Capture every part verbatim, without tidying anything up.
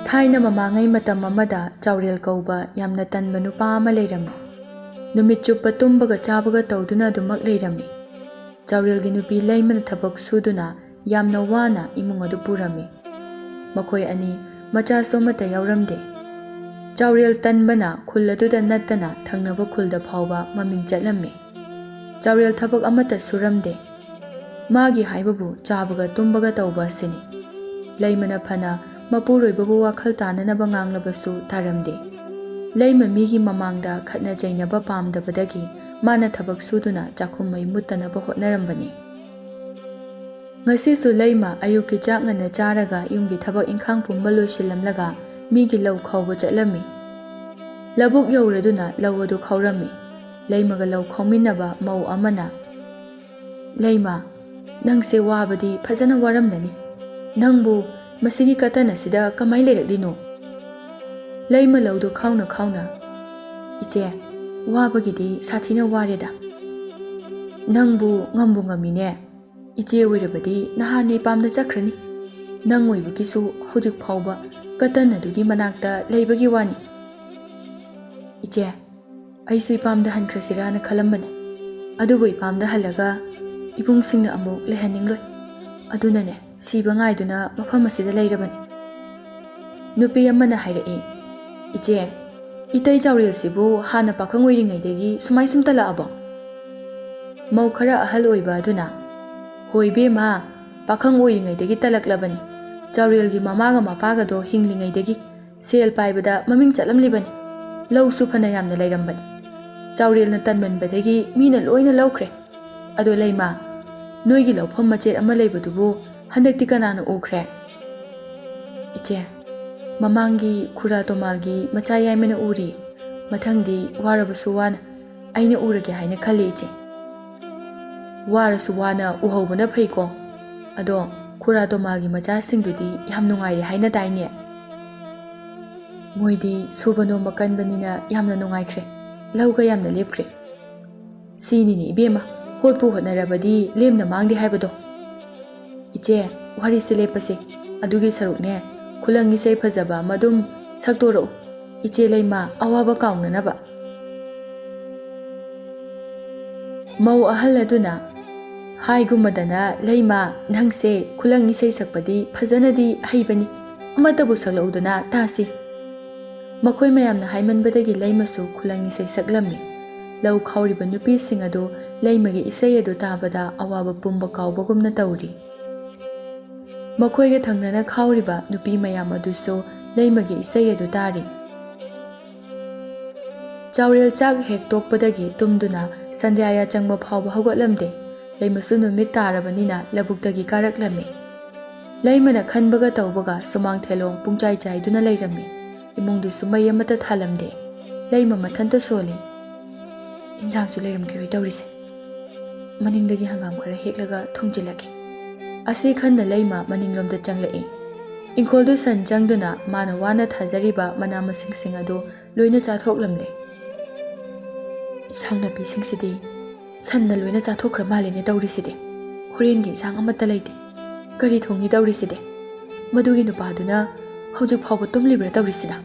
ꯊꯥꯏꯅ ꯃꯃꯥꯡꯉꯩ ꯃꯇꯝ ꯑꯃꯗ ꯆꯥꯎꯔꯦꯜ ꯀꯧꯕ ꯌꯥꯝꯅ ꯇꯟꯕ ꯅꯨꯄꯥ ꯑꯃ ꯂꯩꯔꯝꯃꯤ꯫ ꯅꯨꯃꯤꯠ ꯆꯨꯞꯄ ꯇꯨꯝꯕꯒ ꯆꯥꯕꯒ ꯇꯧꯗꯨꯅ ꯑꯗꯨꯃꯛ ꯂꯩꯔꯝꯃꯤ꯫ ꯆꯥꯎꯔꯦꯜꯒꯤ ꯅꯨꯄꯤ ꯂꯩꯃꯅ ꯊꯕꯛ ꯁꯨꯗꯨꯅ ꯌꯥꯝꯅ ꯋꯥꯅ ꯏꯃꯨꯡ ꯑꯗꯨ ꯄꯨꯔꯝꯃꯤ꯫ ꯃꯈꯣꯏ ꯑꯅꯤ ꯃꯆꯥꯁꯨ ꯑꯃꯠꯇ ꯌꯥꯎꯔꯝꯗꯦ꯫ ꯆꯥꯎꯔꯦꯜ ꯇꯟꯕꯅ ꯈꯨꯜ ꯑꯗꯨꯗ ꯅꯠꯇꯅ ꯊꯪꯅꯕ ꯈꯨꯜꯗ ꯐꯥꯎꯕ ꯃꯃꯤꯡ ꯆꯠꯂꯝꯃꯤ꯫ ꯆꯥꯎꯔꯦꯜ ꯊꯕꯛ ꯑꯃꯠꯇ ꯁꯨꯔꯝꯗꯦ꯫ ꯃꯥꯒꯤ ꯍꯥꯏꯕꯕꯨ ꯆꯥꯕꯒ ꯇꯨꯝꯕꯒ ꯇꯧꯕ ꯑꯁꯤꯅꯤ꯫ ꯂꯩꯃꯅ ꯐꯅ ꯃꯄꯨꯔꯣꯏꯕꯕꯨ ꯋꯥꯈꯜ ꯇꯥꯅꯅꯕ ꯉꯥꯡꯂꯕꯁꯨ ꯇꯥꯔꯝꯗꯦ꯫ ꯂꯩꯃ ꯃꯤꯒꯤ ꯃꯃꯥꯡꯗ ꯈꯠꯅ ꯆꯩꯅꯕ ꯄꯥꯝꯗꯕꯗꯒꯤ ꯃꯥꯅ ꯊꯕꯛ ꯁꯨꯗꯨꯅ ꯆꯥꯛꯈꯨꯝ ꯃꯩ ꯃꯨꯠꯇꯅꯕ ꯍꯣꯠꯅꯔꯝꯕꯅꯤ꯫ ꯉꯁꯤꯁꯨ ꯂꯩꯃ ꯑꯌꯨꯛꯀꯤ ꯆꯥꯛ ꯉꯟꯅ ꯆꯥꯔꯒ ꯌꯨꯝꯒꯤ ꯊꯕꯛ ꯏꯪꯈꯥꯡ ꯄꯨꯝꯕ ꯂꯣꯏꯁꯤꯜꯂꯝꯂꯒ ꯃꯤꯒꯤ ꯂꯧ ꯈꯥꯎꯕ ꯆꯠꯂꯝꯃꯤ꯫ ꯂꯧꯕꯨꯛ ꯌꯧꯔꯗꯨꯅ ꯂꯧ ꯑꯗꯨ ꯈꯥꯎꯔꯝꯃꯤ꯫ ꯂꯩꯃꯒ ꯂꯧ ꯈꯥꯎꯃꯤꯟꯅꯕ ꯃꯧ ꯑꯃꯅ, "ꯂꯩꯃ, ꯅꯪꯁꯦ ꯋꯥꯕꯗꯤ ꯐꯖꯅ ꯋꯥꯔꯝꯂꯅꯤ꯫ ꯅꯪꯕꯨ ꯃꯁꯤꯒꯤ ꯀꯇꯟ ꯑꯁꯤꯗ ꯀꯃꯥꯏ ꯂꯩꯔꯛꯂꯤꯅꯣ?" ꯂꯩꯃ ꯂꯧꯗꯨ ꯈꯥꯎꯅ ꯈꯥꯎꯅ, "ꯏꯆꯦ, ꯋꯥꯕꯒꯤꯗꯤ ꯁꯥꯊꯤꯅ ꯋꯥꯔꯦꯗ꯫ ꯅꯪꯕꯨ ꯉꯝꯕꯨ ꯉꯝꯃꯤꯅꯦ꯫ ꯏꯆꯦ ꯑꯣꯏꯔꯕꯗꯤ ꯅꯍꯥꯟꯅ ꯏꯄꯥꯝꯗ ꯆꯠꯈ꯭ꯔꯅꯤ꯫ ꯅꯪ ꯑꯣꯏꯕꯒꯤꯁꯨ ꯍꯧꯖꯤꯛ ꯐꯥꯎꯕ ꯀꯇꯟ ꯑꯗꯨꯒꯤ ꯃꯅꯥꯛꯇ ꯂꯩꯕꯒꯤ ꯋꯥꯅꯤ꯫" "ꯏꯆꯦ, ꯑꯩꯁꯨ ꯏꯄꯥꯝꯗ ꯍꯟꯈ꯭ꯔꯁꯤꯔꯥꯅ ꯈꯜꯂꯝꯕꯅꯦ꯫ ꯑꯗꯨꯕꯨ ꯏꯄꯥꯝꯗ ꯍꯜꯂꯒ ꯏꯕꯨꯡꯁꯤꯡꯅ ꯑꯃꯨꯛ ꯂꯩꯍꯟꯅꯤꯡꯂꯣꯏ꯫ ꯑꯗꯨꯅꯅꯦ ꯁꯤꯕ ꯉꯥꯏꯗꯨꯅ ꯃꯐꯝ ꯑꯁꯤꯗ ꯂꯩꯔꯕꯅꯤ꯫" ꯅꯨꯄꯤ ꯑꯃꯅ ꯍꯥꯏꯔꯛꯏ, "ꯏꯆꯦ, ꯏꯇꯩ ꯆꯥꯎꯔꯦꯜꯁꯤꯕꯨ ꯍꯥꯟꯅ ꯄꯥꯈꯪ ꯑꯣꯏꯔꯤꯉꯩꯗꯒꯤ ꯁꯨꯃꯥꯏ ꯁꯨꯝ ꯇꯜꯂꯛꯑꯕꯣ?" ꯃꯧ ꯈꯔ ꯑꯍꯜ ꯑꯣꯏꯕ ꯑꯗꯨꯅ, "ꯍꯣꯏ ꯏꯕꯦꯝꯃ, ꯄꯥꯈꯪ ꯑꯣꯏꯔꯤꯉꯩꯗꯒꯤ ꯇꯜꯂꯛꯂꯕꯅꯤ꯫ ꯆꯥꯎꯔꯦꯜꯒꯤ ꯃꯃꯥꯒ ꯃꯄꯥꯒꯗꯣ ꯍꯤꯡꯂꯤꯉꯩꯗꯒꯤ ꯁꯦꯜ ꯄꯥꯏꯕꯗ ꯃꯃꯤꯡ ꯆꯠꯂꯝꯂꯤꯕꯅꯤ꯫ ꯂꯧꯁꯨ ꯐꯅ ꯌꯥꯝꯅ ꯂꯩꯔꯝꯕꯅꯤ꯫ ꯆꯥꯎꯔꯦꯜꯅ ꯇꯟꯃꯟꯕꯗꯒꯤ ꯃꯤꯅ ꯂꯣꯏꯅ ꯂꯧꯈ꯭ꯔꯦ꯫ ꯑꯗꯣ ꯂꯩꯃ, ꯅꯣꯏꯒꯤ ꯂꯧꯐꯝ ꯃꯆꯦꯠ ꯑꯃ ꯂꯩꯕꯗꯨꯕꯨ ꯍꯟꯗꯛꯇꯤ ꯀꯅꯥꯅ ꯎꯈ꯭ꯔꯦ?" "ꯏꯆꯦ, ꯃꯃꯥꯡꯒꯤ ꯈꯨꯔꯥ ꯇꯣꯃꯥꯜꯒꯤ ꯃꯆꯥ ꯌꯥꯏꯃꯅ ꯎꯔꯤ꯫ ꯃꯊꯪꯗꯤ ꯋꯥꯔꯕꯁꯨ ꯋꯥꯅ ꯑꯩꯅ ꯎꯔꯒꯦ ꯍꯥꯏꯅ ꯈꯜꯂꯤ, ꯏꯆꯦ꯫" "ꯋꯥꯔꯁꯨ ꯋꯥꯅ ꯎꯍꯧꯕꯅ ꯐꯩꯀꯣ꯫ ꯑꯗꯣ ꯈꯨꯔꯥ ꯇꯣꯃꯥꯜꯒꯤ ꯃꯆꯥꯁꯤꯡꯗꯨꯗꯤ ꯌꯥꯝ ꯅꯨꯡꯉꯥꯏꯔꯦ ꯍꯥꯏꯅ ꯇꯥꯏꯅꯦ?" "ꯃꯣꯏꯗꯤ ꯁꯨꯕ ꯅꯣꯝꯕ ꯀꯟꯕꯅꯤꯅ ꯌꯥꯝꯅ ꯅꯨꯡꯉꯥꯏꯈ꯭ꯔꯦ꯫ ꯂꯧꯒ ꯌꯥꯝꯅ ꯂꯦꯞꯈ꯭ꯔꯦ꯫" "ꯁꯤꯅꯤꯅꯦ ꯏꯕꯦꯝꯃ, ꯍꯣꯠꯄꯨ ꯍꯣꯠꯅꯔꯕꯗꯤ ꯂꯦꯝꯅ ꯃꯥꯡꯗꯦ ꯍꯥꯏꯕꯗꯣ꯫" "ꯏꯆꯦ, ꯋꯥꯔꯤꯁꯦ ꯂꯦꯞꯄꯁꯦ꯫ ꯑꯗꯨꯒꯤ ꯁꯔꯨꯛꯅꯦ, ꯈꯨꯂꯪ ꯏꯁꯩ ꯐꯖꯕ ꯑꯃ ꯑꯗꯨꯝ ꯁꯛꯇꯣꯔꯛꯎ, ꯏꯆꯦ ꯂꯩꯃ, ꯑꯋꯥꯕ ꯀꯥꯎꯅꯅꯕ꯫ ꯃꯧ ꯑꯍꯜ ꯑꯗꯨꯅ ꯍꯥꯏꯒꯨꯝꯃꯗꯅ, "ꯂꯩꯃ, ꯅꯪꯁꯦ ꯈꯨꯂꯪ ꯏꯁꯩ ꯁꯛꯄꯗꯤ ꯐꯖꯅꯗꯤ ꯍꯩꯕꯅꯤ, ꯑꯃꯠꯇꯕꯨ ꯁꯛꯂꯛꯎꯗꯅ ꯇꯥꯁꯤ꯫" ꯃꯈꯣꯏ ꯃꯌꯥꯝꯅ ꯍꯥꯏꯃꯟꯕꯗꯒꯤ ꯂꯩꯃꯁꯨ ꯈꯨꯂꯪ ꯏꯁꯩ ꯁꯛꯂꯝꯃꯤ꯫ ꯂꯧ ꯈꯥꯎꯔꯤꯕ ꯅꯨꯄꯤꯁꯤꯡ ꯑꯗꯨ ꯂꯩꯃꯒꯤ ꯏꯁꯩ ꯑꯗꯨ ꯇꯥꯕꯗ ꯑꯋꯥꯕ ꯄꯨꯝꯕ ꯀꯥꯎꯕꯒꯨꯝꯅ ꯇꯧꯔꯤ꯫ ꯃꯈꯣꯏꯒ ꯊꯪꯅꯅ ꯈꯥꯎꯔꯤꯕ ꯅꯨꯄꯤ ꯃꯌꯥꯝ ꯑꯗꯨꯁꯨ ꯂꯩꯃꯒꯤ ꯏꯁꯩ ꯑꯗꯨ ꯇꯥꯔꯤ꯫ ꯆꯥꯎꯔꯦꯜ ꯆꯥꯛ ꯍꯦꯛ ꯇꯣꯛꯄꯗꯒꯤ ꯇꯨꯝꯗꯨꯅ ꯁꯟꯙ꯭ꯌꯥ ꯌꯥꯆꯪꯕ ꯐꯥꯎꯕ ꯍꯧꯒꯠꯂꯝꯗꯦ꯫ ꯂꯩꯃꯁꯨ ꯅꯨꯃꯤꯠ ꯇꯥꯔꯕꯅꯤꯅ ꯂꯧꯕꯨꯛꯇꯒꯤ ꯀꯥꯔꯛꯂꯝꯃꯤ꯫ ꯂꯩꯃꯅ ꯈꯟꯕꯒ ꯇꯧꯕꯒ ꯁꯨꯃꯥꯡ ꯊꯦꯂꯣꯡ ꯄꯨꯡꯆꯥꯏ ꯆꯥꯏꯗꯨꯅ ꯂꯩꯔꯝꯃꯤ꯫ ꯏꯃꯨꯡꯗꯨꯁꯨ ꯃꯩ ꯑꯃꯠꯇ ꯊꯥꯜꯂꯝꯗꯦ꯫ ꯂꯩꯃ ꯃꯊꯟꯇ ꯁꯣꯜꯂꯤ꯫ "ꯏꯟꯖꯥꯡꯁꯨ ꯂꯩꯔꯝꯈꯤꯔꯣꯏ ꯇꯧꯔꯤꯁꯦ꯫ ꯃꯅꯤꯡꯗꯒꯤ ꯍꯪꯒꯥꯝ ꯈꯔ ꯍꯦꯛꯂꯒ ꯊꯣꯡꯖꯤꯜꯂꯒꯦ꯫" ꯑꯁꯤ ꯈꯟꯅ ꯂꯩꯃ ꯃꯅꯤꯡꯂꯣꯝꯗ ꯆꯪꯂꯛꯏ꯫ ꯏꯪꯈꯣꯜꯗꯨ ꯁꯟ ꯆꯪꯗꯨꯅ ꯃꯥꯅ ꯋꯥꯅ ꯊꯥꯖꯔꯤꯕ ꯃꯅꯥ ꯃꯁꯤꯡꯁꯤꯡ ꯑꯗꯨ ꯂꯣꯏꯅ ꯆꯥꯊꯣꯛꯂꯝꯂꯦ꯫ "ꯏꯟꯁꯥꯡ ꯅꯥꯄꯤꯁꯤꯡꯁꯤꯗꯤ ꯁꯟꯅ ꯂꯣꯏꯅ ꯆꯥꯊꯣꯛꯈ꯭ꯔ ꯃꯥꯜꯂꯦꯅꯦ ꯇꯧꯔꯤꯁꯤꯗꯤ꯫ ꯍꯣꯔꯦꯟꯒꯤ ꯏꯟꯁꯥꯡ ꯑꯃꯠꯇ ꯂꯩꯇꯦ꯫ ꯀꯔꯤ ꯊꯣꯡꯅꯤ ꯇꯧꯔꯤꯁꯤꯗꯤ? ꯃꯗꯨꯒꯤ ꯅꯨꯄꯥꯗꯨꯅ ꯍꯧꯖꯤꯛ ꯐꯥꯎꯕ ꯇꯨꯝꯂꯤꯕ꯭ꯔꯥ ꯇꯧꯔꯤꯁꯤꯅ?"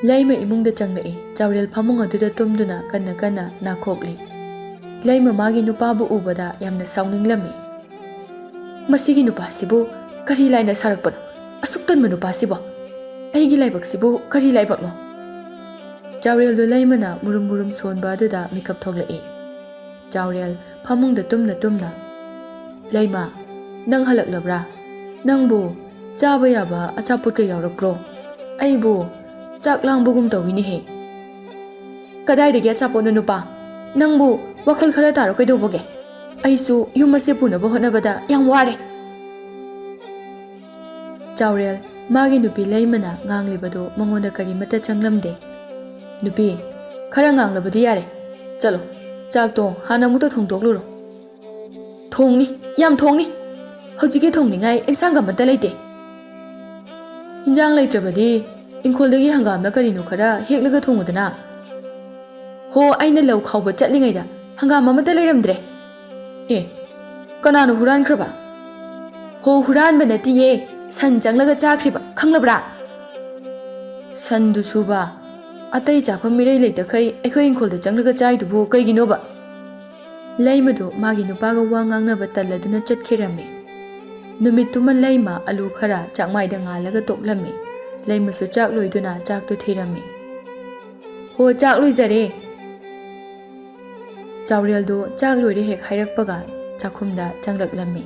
ꯂꯩꯃ ꯏꯃꯨꯡꯗ ꯆꯪꯂꯛꯏ꯫ ꯆꯥꯎꯔꯦꯜ ꯐꯃꯨꯡ ꯑꯗꯨꯗ ꯇꯨꯝꯗꯨꯅ ꯀꯟꯅ ꯀꯟꯅ ꯅꯥꯈꯣꯛꯂꯤ꯫ ꯂꯩꯃ ꯃꯥꯒꯤ ꯅꯨꯄꯥꯕꯨ ꯎꯕꯗ ꯌꯥꯝꯅ ꯁꯥꯎꯅꯤꯡꯂꯝꯃꯤ꯫ "ꯃꯁꯤꯒꯤ ꯅꯨꯄꯥꯁꯤꯕꯨ ꯀꯔꯤ ꯂꯥꯏꯅ ꯁꯥꯔꯛꯄꯅꯣ? ꯑꯁꯨꯛ ꯇꯟꯕ ꯅꯨꯄꯥꯁꯤꯕꯣ! ꯑꯩꯒꯤ ꯂꯥꯏꯕꯛꯁꯤꯕꯨ ꯀꯔꯤ ꯂꯥꯏꯕꯛꯅꯣ?" ꯆꯥꯎꯔꯦꯜꯗꯨ ꯂꯩꯃꯅ ꯃꯨꯔꯨꯝ ꯃꯨꯔꯨꯝ ꯁꯣꯟꯕ ꯑꯗꯨꯗ ꯃꯤꯀꯞ ꯊꯣꯛꯂꯛꯏ꯫ ꯆꯥꯎꯔꯦꯜ ꯐꯃꯨꯡꯗ ꯇꯨꯝꯅ ꯇꯨꯝꯅ, "ꯂꯩꯃ, ꯅꯪ ꯍꯜꯂꯛꯂꯕ꯭ꯔꯥ? ꯅꯪꯕꯨ ꯆꯥꯕ ꯌꯥꯕ ꯑꯆꯥꯄꯣꯠꯀ ꯌꯥꯎꯔꯛꯄ꯭ꯔꯣ? ꯑꯩꯕꯨ ꯆꯥꯛ ꯂꯥꯡꯕꯒꯨꯝ ꯇꯧꯏꯅꯦꯍꯦ꯫" "ꯀꯗꯥꯏꯗꯒꯤ ꯑꯆꯥꯄꯣꯠꯅꯣ ꯅꯨꯄꯥ? ꯅꯪꯕꯨ ꯋꯥꯈꯜ ꯈꯔ ꯇꯥꯔꯣ ꯀꯩꯗꯧꯕꯒꯦ? ꯑꯩꯁꯨ ꯌꯨꯝ ꯑꯁꯦ ꯄꯨꯅꯕ ꯍꯣꯠꯅꯕꯗ ꯌꯥꯝ ꯋꯥꯔꯦ꯫" ꯆꯥꯎꯔꯦꯜ ꯃꯥꯒꯤ ꯅꯨꯄꯤ ꯂꯩꯃꯅ ꯉꯥꯡꯂꯤꯕꯗꯨ ꯃꯉꯣꯟꯗ ꯀꯔꯤꯃꯠꯇ ꯆꯪꯂꯝꯗꯦ꯫ "ꯅꯨꯄꯤ, ꯈꯔ ꯉꯥꯡꯂꯕꯗꯤ ꯌꯥꯔꯦ꯫ ꯆꯠꯂꯣ, ꯆꯥꯛꯇꯣ ꯍꯥꯟꯅ ꯑꯃꯨꯛꯇ ꯊꯣꯡꯗꯣꯛꯂꯨꯔꯣ꯫" "ꯊꯣꯡꯅꯤ, ꯌꯥꯝ ꯊꯣꯡꯅꯤ꯫ ꯍꯧꯖꯤꯛꯀꯤ ꯊꯣꯡꯅꯤꯡꯉꯥꯏ ꯏꯟꯁꯥꯡꯒ ꯑꯃꯠꯇ ꯂꯩꯇꯦ꯫" "ꯏꯟꯖꯥꯡ ꯂꯩꯇ꯭ꯔꯕꯗꯤ ꯏꯪꯈꯣꯜꯗꯒꯤ ꯍꯪꯒꯥꯝꯅ ꯀꯔꯤꯅꯣ ꯈꯔ ꯍꯦꯛꯂꯒ ꯊꯣꯡꯉꯨꯗꯅ꯫" "ꯍꯣ, ꯑꯩꯅ ꯂꯧ ꯈꯥꯎꯕ ꯆꯠꯂꯤꯉꯩꯗ ꯍꯪꯒꯥꯝ ꯑꯃꯠꯇ ꯂꯩꯔꯝꯗ꯭ꯔꯦ꯫" "ꯑꯦ, ꯀꯅꯥꯅꯣ ꯍꯨꯔꯥꯟꯈ꯭ꯔꯕ?" ꯍꯣ, ꯍꯨꯔꯥꯟꯕ ꯅꯠꯇꯤꯌꯦ, ꯁꯟ ꯆꯪꯂꯒ ꯆꯥꯈ꯭ꯔꯤꯕ, ꯈꯪꯂꯕ꯭ꯔꯥ? ꯁꯟꯗꯨꯁꯨꯕ, ꯑꯇꯩ ꯆꯥꯐꯝ ꯏꯔꯩ ꯂꯩꯇꯈꯩ ꯑꯩꯈꯣꯏ ꯏꯪꯈꯣꯜꯗ ꯆꯪꯂꯒ ꯆꯥꯏꯗꯨꯕꯨ ꯀꯩꯒꯤꯅꯣꯕ? ꯂꯩꯃꯗꯨ ꯃꯥꯒꯤ ꯅꯨꯄꯥꯒ ꯋꯥ ꯉꯥꯡꯅꯕ ꯇꯜꯂꯗꯨꯅ ꯆꯠꯈꯤꯔꯝꯃꯤ꯫ ꯅꯨꯃꯤꯠꯇꯨꯃ ꯂꯩꯃ ꯑꯂꯨ ꯈꯔ ꯆꯥꯛꯃꯥꯏꯗ ꯉꯥꯜꯂꯒ ꯇꯣꯛꯂꯝꯃꯤ꯫ ꯂꯩꯃꯁꯨ ꯆꯥꯛ ꯂꯣꯏꯗꯨꯅ ꯆꯥꯛꯇꯨ ꯊꯤꯔꯝꯃꯤ꯫ "ꯍꯣ, ꯆꯥꯛ ꯂꯣꯏꯖꯔꯦ꯫" ꯆꯥꯎꯔꯦꯜꯗꯨ ꯆꯥꯛ ꯂꯣꯏꯔꯦ ꯍꯦꯛ ꯍꯥꯏꯔꯛꯄꯒ ꯆꯥꯛꯈꯨꯝꯗ ꯆꯪꯂꯛꯂꯝꯃꯤ꯫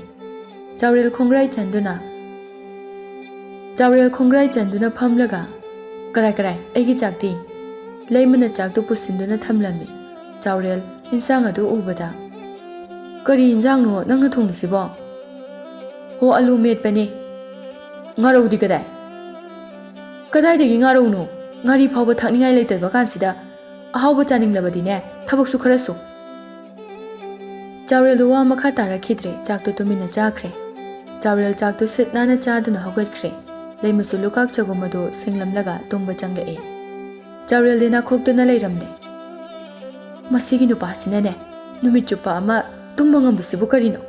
ꯆꯥꯎꯔꯦꯜ ꯈꯣꯡꯒ꯭ꯔꯥꯏ ꯆꯟꯗꯨꯅ, ꯆꯥꯎꯔꯦꯜ ꯈꯣꯡꯒ꯭ꯔꯥꯏ ꯆꯟꯗꯨꯅ ꯐꯝꯂꯒ, "ꯀꯔꯥꯏ, ꯀꯔꯥꯏ, ꯑꯩꯒꯤ ꯆꯥꯛꯇꯤ?" ꯂꯩꯃꯅ ꯆꯥꯛꯇꯨ ꯄꯨꯁꯤꯟꯗꯨꯅ ꯊꯝꯂꯝꯃꯤ꯫ ꯆꯥꯎꯔꯦꯜ, ꯏꯟꯁꯥꯡ ꯑꯗꯨ ꯎꯕꯗ, "ꯀꯔꯤ ꯏꯟꯖꯥꯡꯅꯣ ꯅꯪꯅ ꯊꯣꯡꯂꯤꯁꯤꯕꯣ?" "ꯍꯣ, ꯑꯂꯨ ꯃꯦꯠꯄꯅꯦ꯫" "ꯉꯥꯔꯧꯗꯤ ꯀꯗꯥꯏ?" "ꯀꯗꯥꯏꯗꯒꯤ ꯉꯥꯔꯧꯅꯣ? ꯉꯥꯔꯤ ꯐꯥꯎꯕ ꯊꯛꯅꯤꯡꯉꯥꯏ ꯂꯩꯇꯕ ꯀꯥꯟꯁꯤꯗ ꯑꯍꯥꯎꯕ ꯆꯥꯅꯤꯡꯂꯕꯗꯤꯅꯦ, ꯊꯕꯛꯁꯨ ꯈꯔ ꯁꯨ꯫" ꯆꯥꯎꯔꯦꯜꯗꯨ ꯋꯥ ꯃꯈꯥ ꯇꯥꯔꯛꯈꯤꯗ꯭ꯔꯦ꯫ ꯆꯥꯛꯇꯨ ꯇꯨꯃꯤꯟꯅ ꯆꯥꯈ꯭ꯔꯦ꯫ ꯆꯥꯎꯔꯦꯜ ꯆꯥꯛꯇꯨ ꯁꯤꯠ ꯅꯥꯟꯅ ꯆꯥꯗꯨꯅ ꯍꯧꯒꯠꯈ꯭ꯔꯦ꯫ ꯂꯩꯃꯁꯨ ꯂꯨꯀꯥꯛ ꯆꯒꯨꯝ ꯑꯗꯨ ꯁꯦꯡꯂꯝꯂꯒ ꯇꯨꯝꯕ ꯆꯪꯂꯛꯑꯦ꯫ ꯆꯥꯎꯔꯦꯜꯗꯤ ꯅꯥꯈꯣꯛꯇꯨꯅ ꯂꯩꯔꯝꯂꯦ꯫ "ꯃꯁꯤꯒꯤ ꯅꯨꯄꯥꯁꯤꯅꯅꯦ, ꯅꯨꯃꯤꯠ ꯆꯨꯞꯄ ꯑꯃ ꯇꯨꯝꯕ ꯉꯝꯕꯁꯤꯕꯨ ꯀꯔꯤꯅꯣ?"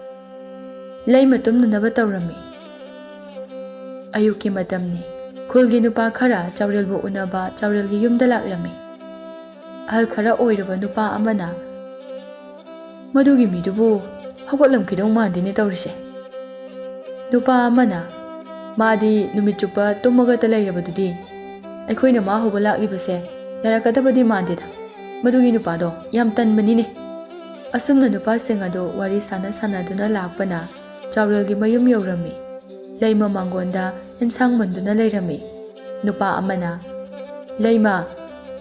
ꯂꯩꯃ ꯇꯨꯝꯅꯅꯕ ꯇꯧꯔꯝꯃꯤ꯫ ꯑꯌꯨꯛꯀꯤ ꯃꯇꯝꯅꯤ꯫ ꯈꯨꯜꯒꯤ ꯅꯨꯄꯥ ꯈꯔ ꯆꯥꯎꯔꯦꯜꯕꯨ ꯎꯅꯕ ꯆꯥꯎꯔꯦꯜꯒꯤ ꯌꯨꯝꯗ ꯂꯥꯛꯂꯝꯃꯤ꯫ ꯑꯍꯜ ꯈꯔ ꯑꯣꯏꯔꯕ ꯅꯨꯄꯥ ꯑꯃꯅ, "ꯃꯗꯨꯒꯤ ꯃꯤꯗꯨꯕꯨ ꯍꯧꯒꯠꯂꯝꯈꯤꯗꯧ ꯃꯥꯟꯗꯦꯅꯦ ꯇꯧꯔꯤꯁꯦ꯫" ꯅꯨꯄꯥ ꯑꯃꯅ, "ꯃꯥꯗꯤ ꯅꯨꯃꯤꯠ ꯆꯨꯞꯄ ꯇꯨꯝꯃꯒꯇ ꯂꯩꯔꯕꯗꯨꯗꯤ, ꯑꯩꯈꯣꯏꯅ ꯃꯥ ꯍꯧꯕ ꯂꯥꯛꯂꯤꯕꯁꯦ ꯌꯥꯔꯛꯀꯗꯕꯗꯤ ꯃꯥꯟꯗꯦꯗ꯫ ꯃꯗꯨꯒꯤ ꯅꯨꯄꯥꯗꯣ ꯌꯥꯝ ꯇꯟꯕꯅꯤꯅꯦ꯫" ꯑꯁꯨꯝꯅ ꯅꯨꯄꯥꯁꯤꯡ ꯑꯗꯨ ꯋꯥꯔꯤ ꯁꯥꯟꯅ ꯁꯥꯟꯅꯗꯨꯅ ꯂꯥꯛꯄꯅ ꯆꯥꯎꯔꯦꯜꯒꯤ ꯃꯌꯨꯝ ꯌꯧꯔꯝꯃꯤ꯫ ꯂꯩꯃ ꯃꯥꯡꯒꯣꯟꯗ ꯑꯦꯟꯁꯥꯡ ꯃꯨꯟꯗꯨꯅ ꯂꯩꯔꯝꯃꯤ꯫ ꯅꯨꯄꯥ ꯑꯃꯅ, "ꯂꯩꯃ,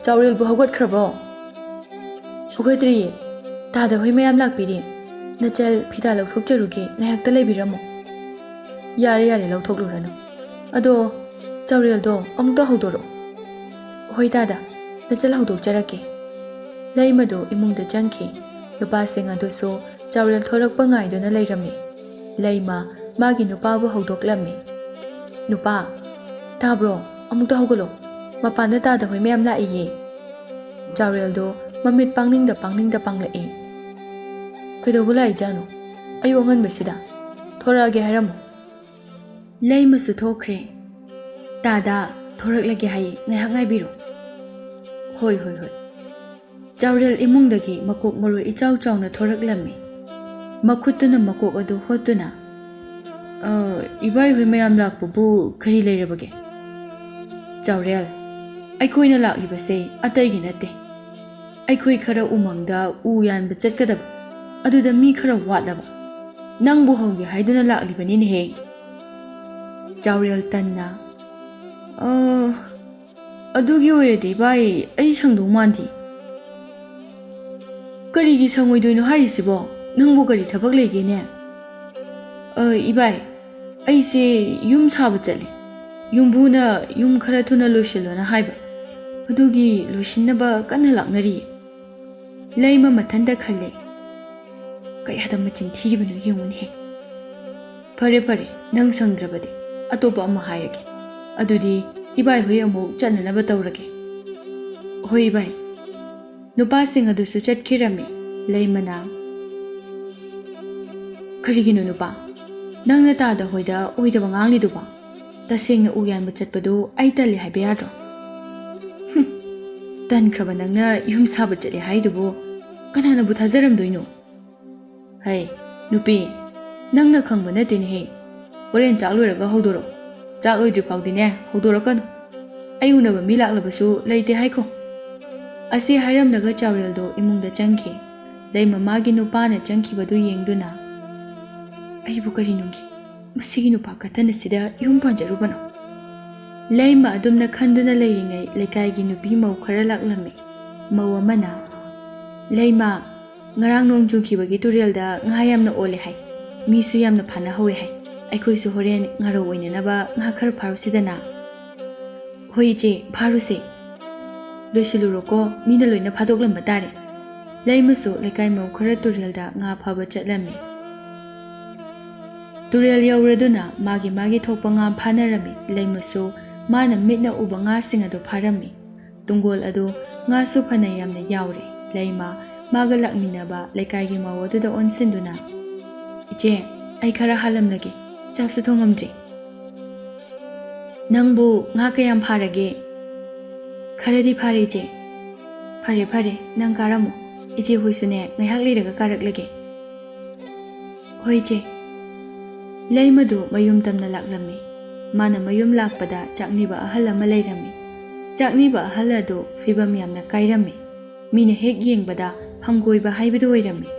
ꯆꯥꯎꯔꯦꯜꯕꯨ ꯍꯧꯒꯠꯈ꯭ꯔꯕ꯭ꯔꯣ?" "ꯍꯧꯒꯠꯇ꯭ꯔꯤꯌꯦ꯫ ꯇꯥꯗ ꯍꯣꯏ ꯃꯌꯥꯝ ꯂꯥꯛꯄꯤꯔꯦ꯫ ꯅꯆꯜ ꯐꯤꯗꯥ ꯂꯧꯊꯣꯛꯆꯔꯨꯒꯦ, ꯉꯥꯏꯍꯥꯛꯇ ꯂꯩꯕꯤꯔꯝꯃꯨ꯫" "ꯌꯥꯔꯦ, ꯌꯥꯔꯦ, ꯂꯧꯊꯣꯛꯂꯨꯔꯅꯨ꯫ ꯑꯗꯣ ꯆꯥꯎꯔꯦꯜꯗꯣ ꯑꯃꯨꯛꯇ ꯍꯧꯗꯣꯔꯛꯑꯣ꯫" "ꯍꯣꯏ ꯗꯥꯗꯥ, ꯅꯆꯜ ꯍꯧꯗꯣꯛꯆꯔꯛꯀꯦ꯫" ꯂꯩꯃꯗꯨ ꯏꯃꯨꯡꯗ ꯆꯪꯈꯤ꯫ ꯅꯨꯄꯥꯁꯤꯡ ꯑꯗꯨꯁꯨ ꯆꯥꯎꯔꯦꯜ ꯊꯣꯔꯛꯄ ꯉꯥꯏꯗꯨꯅ ꯂꯩꯔꯝꯃꯤ꯫ ꯂꯩꯃ ꯃꯥꯒꯤ ꯅꯨꯄꯥꯕꯨ ꯍꯧꯗꯣꯛꯂꯝꯃꯤ꯫ "ꯅꯨꯄꯥ, ꯇꯥꯕ꯭ꯔꯣ? ꯑꯃꯨꯛꯇ ꯍꯧꯒꯠꯂꯣ꯫ ꯃꯄꯥꯟꯗ ꯇꯥꯗ ꯍꯣꯏ ꯃꯌꯥꯝ ꯂꯥꯛꯏꯌꯦ꯫" ꯆꯥꯎꯔꯦꯜꯗꯣ ꯃꯃꯤꯠ ꯄꯥꯡꯅꯤꯡꯗ ꯄꯥꯡꯅꯤꯡꯗ ꯄꯥꯡꯂꯛꯏ꯫ "ꯀꯩꯗꯧꯕ ꯂꯥꯛꯏꯖꯥꯠꯅꯣ? ꯑꯌꯨꯛ ꯑꯉꯟꯕꯁꯤꯗ? ꯊꯣꯔꯛꯑꯒꯦ ꯍꯥꯏꯔꯝꯃꯣ꯫ ꯂꯩꯃꯁꯨ ꯊꯣꯛꯈ꯭ꯔꯦ꯫ "ꯇꯥꯗ, ꯊꯣꯔꯛꯂꯒꯦ ꯍꯥꯏꯌꯦ, ꯉꯥꯏꯍꯥꯛ ꯉꯥꯏꯕꯤꯔꯣ꯫" "ꯍꯣꯏ, ꯍꯣꯏ, ꯍꯣꯏ꯫" ꯆꯥꯎꯔꯦꯜ ꯏꯃꯨꯡꯗꯒꯤ ꯃꯀꯣꯛ ꯃꯔꯨ ꯏꯆꯥꯎ ꯆꯥꯎꯅ ꯊꯣꯔꯛꯂꯝꯃꯤ꯫ ꯃꯈꯨꯠꯇꯨꯅ ꯃꯀꯣꯛ ꯑꯗꯨ ꯍꯣꯠꯇꯨꯅ, "ꯑ, ꯏꯕꯥꯏꯍꯣꯏ ꯃꯌꯥꯝ ꯂꯥꯛꯄꯕꯨ ꯀꯔꯤ ꯂꯩꯔꯕꯒꯦ?" ꯆꯥꯎꯔꯦꯜ, "ꯑꯩꯈꯣꯏꯅ ꯂꯥꯛꯂꯤꯕꯁꯦ ꯑꯇꯩꯒꯤ ꯅꯠꯇꯦ꯫ ꯑꯩꯈꯣꯏ ꯈꯔ ꯎꯃꯪꯗ ꯎ ꯌꯥꯟꯕ ꯆꯠꯀꯗꯕ, ꯑꯗꯨꯗ ꯃꯤ ꯈꯔ ꯋꯥꯠꯂꯕ꯫ ꯅꯪꯕꯨ ꯍꯧꯒꯦ ꯍꯥꯏꯗꯨꯅ ꯂꯥꯛꯂꯤꯕꯅꯤꯅꯦꯍꯦ꯫" ꯆꯥꯎꯔꯦꯜ ꯇꯟꯅ, "ꯑ, ꯑꯗꯨꯒꯤ ꯑꯣꯏꯔꯗꯤ ꯏꯕꯥꯏ, ꯑꯩ ꯁꯪꯗꯧ ꯃꯥꯟꯗꯦ꯫" "ꯀꯔꯤꯒꯤ ꯁꯪꯉꯣꯏꯗꯣꯏꯅꯣ ꯍꯥꯏꯔꯤꯁꯤꯕꯣ? ꯅꯪꯕꯨ ꯀꯔꯤ ꯊꯕꯛ ꯂꯩꯒꯦꯅꯦ?" "ꯑ, ꯏꯕꯥꯏ, ꯑꯩꯁꯦ ꯌꯨꯝ ꯁꯥꯕ ꯆꯠꯂꯤ꯫ ꯌꯨꯝꯕꯨꯅ ꯌꯨꯝ ꯈꯔ ꯊꯨꯅ ꯂꯣꯏꯁꯤꯜꯂꯣꯅ ꯍꯥꯏꯕ꯫ ꯑꯗꯨꯒꯤ ꯂꯣꯏꯁꯤꯟꯅꯕ ꯀꯟꯅ ꯂꯥꯛꯅꯔꯤꯌꯦ꯫" ꯂꯩꯃ ꯃꯊꯟꯇ ꯈꯜꯂꯦ, "ꯀꯌꯥꯗ ꯃꯆꯤꯟ ꯊꯤꯔꯤꯕꯅꯣ ꯌꯦꯡꯉꯨꯅꯦꯍꯦ꯫ ꯐꯔꯦ, ꯐꯔꯦ, ꯅꯪ ꯁꯪꯗ꯭ꯔꯕꯗꯤ ꯑꯇꯣꯞꯄ ꯑꯃ ꯍꯥꯏꯔꯒꯦ꯫ ꯑꯗꯨꯗꯤ ꯏꯕꯥꯏꯍꯣꯏ ꯑꯃꯨꯛ ꯆꯠꯅꯅꯕ ꯇꯧꯔꯒꯦ꯫" "ꯍꯣꯏ, ꯏꯕꯥꯏ꯫" ꯅꯨꯄꯥꯁꯤꯡ ꯑꯗꯨꯁꯨ ꯆꯠꯈꯤꯔꯝꯃꯤ꯫ ꯂꯩꯃꯅ, "ꯀꯔꯤꯒꯤꯅꯣ ꯅꯨꯄꯥ, ꯅꯪꯅ ꯇꯥꯗ ꯍꯣꯏꯗ ꯑꯣꯏꯗꯕ ꯉꯥꯡꯂꯤꯗꯨꯕꯣ? ꯇꯁꯦꯡꯅ ꯎ ꯌꯥꯟꯕ ꯆꯠꯄꯗꯨ ꯑꯩ ꯇꯜꯂꯤ ꯍꯥꯏꯕ ꯌꯥꯗ꯭ꯔꯣ?" "ꯍꯨꯝ, ꯇꯟꯈ꯭ꯔꯕ ꯅꯪꯅ ꯌꯨꯝ ꯁꯥꯕ ꯆꯠꯂꯦ ꯍꯥꯏꯗꯨꯕꯨ ꯀꯅꯥꯅꯕꯨ ꯊꯥꯖꯔꯝꯗꯣꯏꯅꯣ?" "ꯍꯩ, ꯅꯨꯄꯤ, ꯅꯪꯅ ꯈꯪꯕ ꯅꯠꯇꯦꯅꯦꯍꯦ꯫ ꯍꯣꯔꯦꯟ ꯆꯥꯛ ꯂꯣꯏꯔꯒ ꯍꯧꯗꯣꯔꯛꯑꯣ꯫ ꯆꯥꯛ ꯂꯣꯏꯗ꯭ꯔꯤ ꯐꯥꯎꯗꯤꯅꯦ ꯍꯧꯗꯣꯔꯛꯀꯅꯨ꯫ ꯑꯩ ꯎꯅꯕ ꯃꯤ ꯂꯥꯛꯂꯕꯁꯨ ꯂꯩꯇꯦ ꯍꯥꯏꯈꯣ꯫" ꯑꯁꯤ ꯍꯥꯏꯔꯝꯂꯒ ꯆꯥꯎꯔꯦꯜꯗꯣ ꯏꯃꯨꯡꯗ ꯆꯪꯈꯤ꯫ ꯂꯩꯃ ꯃꯥꯒꯤ ꯅꯨꯄꯥꯅ ꯆꯪꯈꯤꯕꯗꯨ ꯌꯦꯡꯗꯨꯅ, "ꯑꯩꯕꯨ ꯀꯔꯤꯅꯨꯡꯒꯤ ꯃꯁꯤꯒꯤ ꯅꯨꯄꯥ ꯀꯊꯟ ꯑꯁꯤꯗ ꯌꯨꯝ ꯄꯥꯟꯖꯔꯨꯕꯅꯣ?" ꯂꯩꯃ ꯑꯗꯨꯝꯅ ꯈꯟꯗꯨꯅ ꯂꯩꯔꯤꯉꯩ ꯂꯩꯀꯥꯏꯒꯤ ꯅꯨꯄꯤ ꯃꯧ ꯈꯔ ꯂꯥꯛꯂꯝꯃꯤ꯫ ꯃꯧ ꯑꯃꯅ, "ꯂꯩꯃ, ꯉꯔꯥꯡ ꯅꯣꯡ ꯆꯨꯈꯤꯕꯒꯤ ꯇꯨꯔꯦꯜꯗ ꯉꯥ ꯌꯥꯝꯅ ꯑꯣꯜꯂꯦ ꯍꯥꯏ꯫ ꯃꯤꯁꯨ ꯌꯥꯝꯅ ꯐꯥꯅꯍꯧꯋꯦ ꯍꯥꯏ꯫ ꯑꯩꯈꯣꯏꯁꯨ ꯍꯣꯔꯦꯟ ꯉꯥꯔꯧ ꯑꯣꯏꯅꯅꯕ ꯉꯥ ꯈꯔ ꯐꯥꯔꯨꯁꯤꯗꯅ꯫" "ꯍꯣꯏ ꯏꯆꯦ, ꯐꯥꯔꯨꯁꯦ꯫ ꯂꯣꯏꯁꯤꯜꯂꯨꯔꯣꯀꯣ, ꯃꯤꯅ ꯂꯣꯏꯅ ꯐꯥꯗꯣꯛꯂꯝꯕ ꯇꯥꯔꯦ꯫" ꯂꯩꯃꯁꯨ ꯂꯩꯀꯥꯏ ꯃꯧ ꯈꯔ ꯇꯨꯔꯦꯜꯗ ꯉꯥ ꯐꯥꯕ ꯆꯠꯂꯝꯃꯤ꯫ ꯇꯨꯔꯦꯜ ꯌꯧꯔꯗꯨꯅ ꯃꯥꯒꯤ ꯃꯥꯒꯤ ꯊꯣꯛꯄ ꯉꯥ ꯐꯥꯅꯔꯝꯃꯤ꯫ ꯂꯩꯃꯁꯨ ꯃꯥꯅ ꯃꯤꯠꯅ ꯎꯕ ꯉꯥꯁꯤꯡ ꯑꯗꯨ ꯐꯥꯔꯝꯃꯤ꯫ ꯇꯨꯡꯒꯣꯜ ꯑꯗꯨ ꯉꯥꯁꯨ ꯐꯅ ꯌꯥꯝꯅ ꯌꯥꯎꯔꯦ꯫ ꯂꯩꯃ ꯃꯥꯒ ꯂꯥꯛꯃꯤꯟꯅꯕ ꯂꯩꯀꯥꯏꯒꯤ ꯃꯧ ꯑꯗꯨꯗ ꯑꯣꯟꯁꯤꯟꯗꯨꯅ, "ꯏꯆꯦ, ꯑꯩ ꯈꯔ ꯍꯥꯜꯂꯝꯂꯒꯦ, ꯆꯥꯛꯁꯨ ꯊꯣꯡꯉꯝꯗ꯭ꯔꯤ꯫" "ꯅꯪꯕꯨ ꯉꯥ ꯀꯌꯥꯝ ꯐꯥꯔꯒꯦ?" "ꯈꯔꯗꯤ ꯐꯥꯔꯦ, ꯏꯆꯦ꯫" "ꯐꯔꯦ, ꯐꯔꯦ, ꯅꯪ ꯀꯥꯔꯝꯃꯣ꯫ ꯏꯆꯦ ꯍꯣꯏꯁꯨꯅꯦ, ꯉꯥꯏꯍꯥꯛ ꯂꯩꯔꯒ ꯀꯥꯔꯛꯂꯒꯦ꯫" "ꯍꯣꯏ, ꯏꯆꯦ꯫" ꯂꯩꯃꯗꯨ ꯃꯌꯨꯝ ꯇꯝꯅ ꯂꯥꯛꯂꯝꯃꯤ꯫ ꯃꯥꯅ ꯃꯌꯨꯝ ꯂꯥꯛꯄꯗ ꯆꯥꯛꯅꯤꯕ ꯑꯍꯜ ꯑꯃ ꯂꯩꯔꯝꯃꯤ꯫ ꯆꯥꯛꯅꯤꯕ ꯑꯍꯜ ꯑꯗꯨ ꯐꯤꯕꯝ ꯌꯥꯝꯅ ꯀꯥꯏꯔꯝꯃꯤ꯫ ꯃꯤꯅ ꯍꯦꯛ ꯌꯦꯡꯕꯗ ꯍꯪꯒꯣꯏꯕ ꯍꯥꯏꯕꯗꯨ ꯑꯣꯏꯔꯝꯃꯤ꯫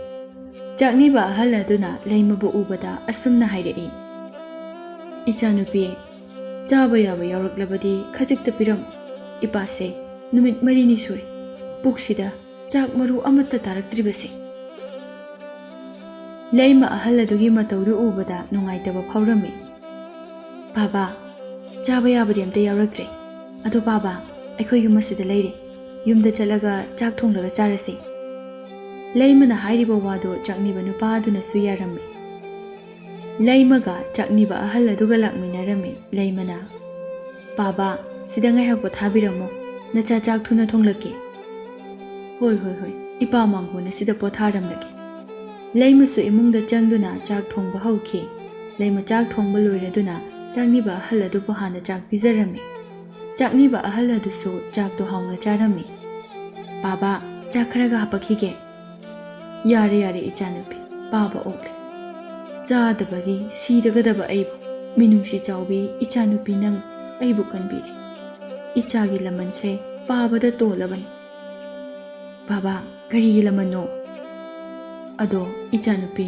ꯆꯥꯛꯅꯤꯕ ꯑꯍꯜ ꯑꯗꯨꯅ ꯂꯩꯃꯕꯨ ꯎꯕꯗ ꯑꯁꯨꯝꯅ ꯍꯥꯏꯔꯛꯏ, "ꯏꯆꯥꯅꯨꯄꯤ, ꯆꯥꯕ ꯌꯥꯕ ꯌꯥꯎꯔꯛꯂꯕꯗꯤ ꯈꯖꯤꯛꯇ ꯄꯤꯔꯝꯃꯨ꯫ ꯏꯄꯥꯁꯦ ꯅꯨꯃꯤꯠ ꯃꯔꯤꯅꯤ ꯁꯨꯔꯦ ꯄꯨꯛꯁꯤꯗ ꯆꯥꯛ ꯃꯔꯨ ꯑꯃꯠꯇ ꯇꯥꯔꯛꯇ꯭ꯔꯤꯕꯁꯦ꯫" ꯂꯩꯃ ꯑꯍꯜ ꯑꯗꯨꯒꯤ ꯃꯇꯧꯗꯨ ꯎꯕꯗ ꯅꯨꯡꯉꯥꯏꯇꯕ ꯐꯥꯎꯔꯝꯃꯤ꯫ "ꯄꯥꯕ, ꯆꯥꯕ ꯌꯥꯕꯗꯤ ꯑꯝꯇ ꯌꯥꯎꯔꯛꯇ꯭ꯔꯦ꯫ ꯑꯗꯣ ꯄꯥꯕ, ꯑꯩꯈꯣꯏ ꯌꯨꯝ ꯑꯁꯤꯗ ꯂꯩꯔꯦ꯫ ꯌꯨꯝꯗ ꯆꯠꯂꯒ ꯆꯥꯛ ꯊꯣꯡꯂꯒ ꯆꯥꯔꯁꯤ꯫" ꯂꯩꯃꯅ ꯍꯥꯏꯔꯤꯕ ꯋꯥꯗꯨ ꯆꯥꯛꯅꯤꯕ ꯅꯨꯄꯥ ꯑꯗꯨꯅꯁꯨ ꯌꯥꯔꯝꯃꯤ꯫ ꯂꯩꯃꯒ ꯆꯥꯛꯅꯤꯕ ꯑꯍꯜ ꯑꯗꯨꯒ ꯂꯥꯛꯃꯤꯟꯅꯔꯝꯃꯤ꯫ ꯂꯩꯃꯅ, "ꯄꯥꯕ, ꯁꯤꯗ ꯉꯥꯏꯍꯥꯛ ꯄꯣꯊꯥꯕꯤꯔꯝꯃꯣ꯫ ꯅꯆꯥ ꯆꯥꯛ ꯊꯨꯅ ꯊꯣꯡꯂꯛꯀꯦ꯫" "ꯍꯣꯏ, ꯍꯣꯏ, ꯍꯣꯏ, ꯏꯄꯥ ꯃꯥꯡꯒꯣꯟ ꯑꯁꯤꯗ ꯄꯣꯊꯥꯔꯝꯂꯒꯦ꯫" ꯂꯩꯃꯁꯨ ꯏꯃꯨꯡꯗ ꯆꯪꯗꯨꯅ ꯆꯥꯛ ꯊꯣꯡꯕ ꯍꯧꯈꯤ꯫ ꯂꯩꯃ ꯆꯥꯛ ꯊꯣꯡꯕ ꯂꯣꯏꯔꯗꯨꯅ ꯆꯥꯛꯅꯤꯕ ꯑꯍꯜ ꯑꯗꯨꯕꯨ ꯍꯥꯟꯅ ꯆꯥꯛ ꯄꯤꯖꯔꯝꯃꯤ꯫ ꯆꯥꯛꯅꯤꯕ ꯑꯍꯜ ꯑꯗꯨꯁꯨ ꯆꯥꯛꯇꯨ ꯍꯥꯎꯅ ꯆꯥꯔꯝꯃꯤ꯫ "ꯄꯥꯕ, ꯆꯥꯛ ꯈꯔꯒ ꯍꯥꯄꯛꯈꯤꯒꯦ꯫" "ꯌꯥꯔꯦ, ꯌꯥꯔꯦ, ꯏꯆꯥꯅꯨꯄꯤ, ꯄꯥꯕ ꯑꯣꯛꯂꯦ꯫ ꯆꯥꯗꯕꯒꯤ ꯁꯤꯔꯒꯗꯕ ꯑꯩꯕꯨ, ꯃꯤꯅꯨꯡꯁꯤ ꯆꯥꯎꯕꯤ ꯏꯆꯥꯅꯨꯄꯤ ꯅꯪ ꯑꯩꯕꯨ ꯀꯟꯕꯤꯔꯦ꯫ ꯏꯆꯥꯒꯤ ꯂꯃꯟꯁꯦ ꯄꯥꯕꯗ ꯇꯣꯜꯂꯕꯅꯤ꯫" "ꯕꯥꯕꯥ, ꯀꯔꯤꯒꯤ ꯂꯃꯟꯅꯣ?" "ꯑꯗꯣ, ꯏꯆꯥꯅꯨꯄꯤ,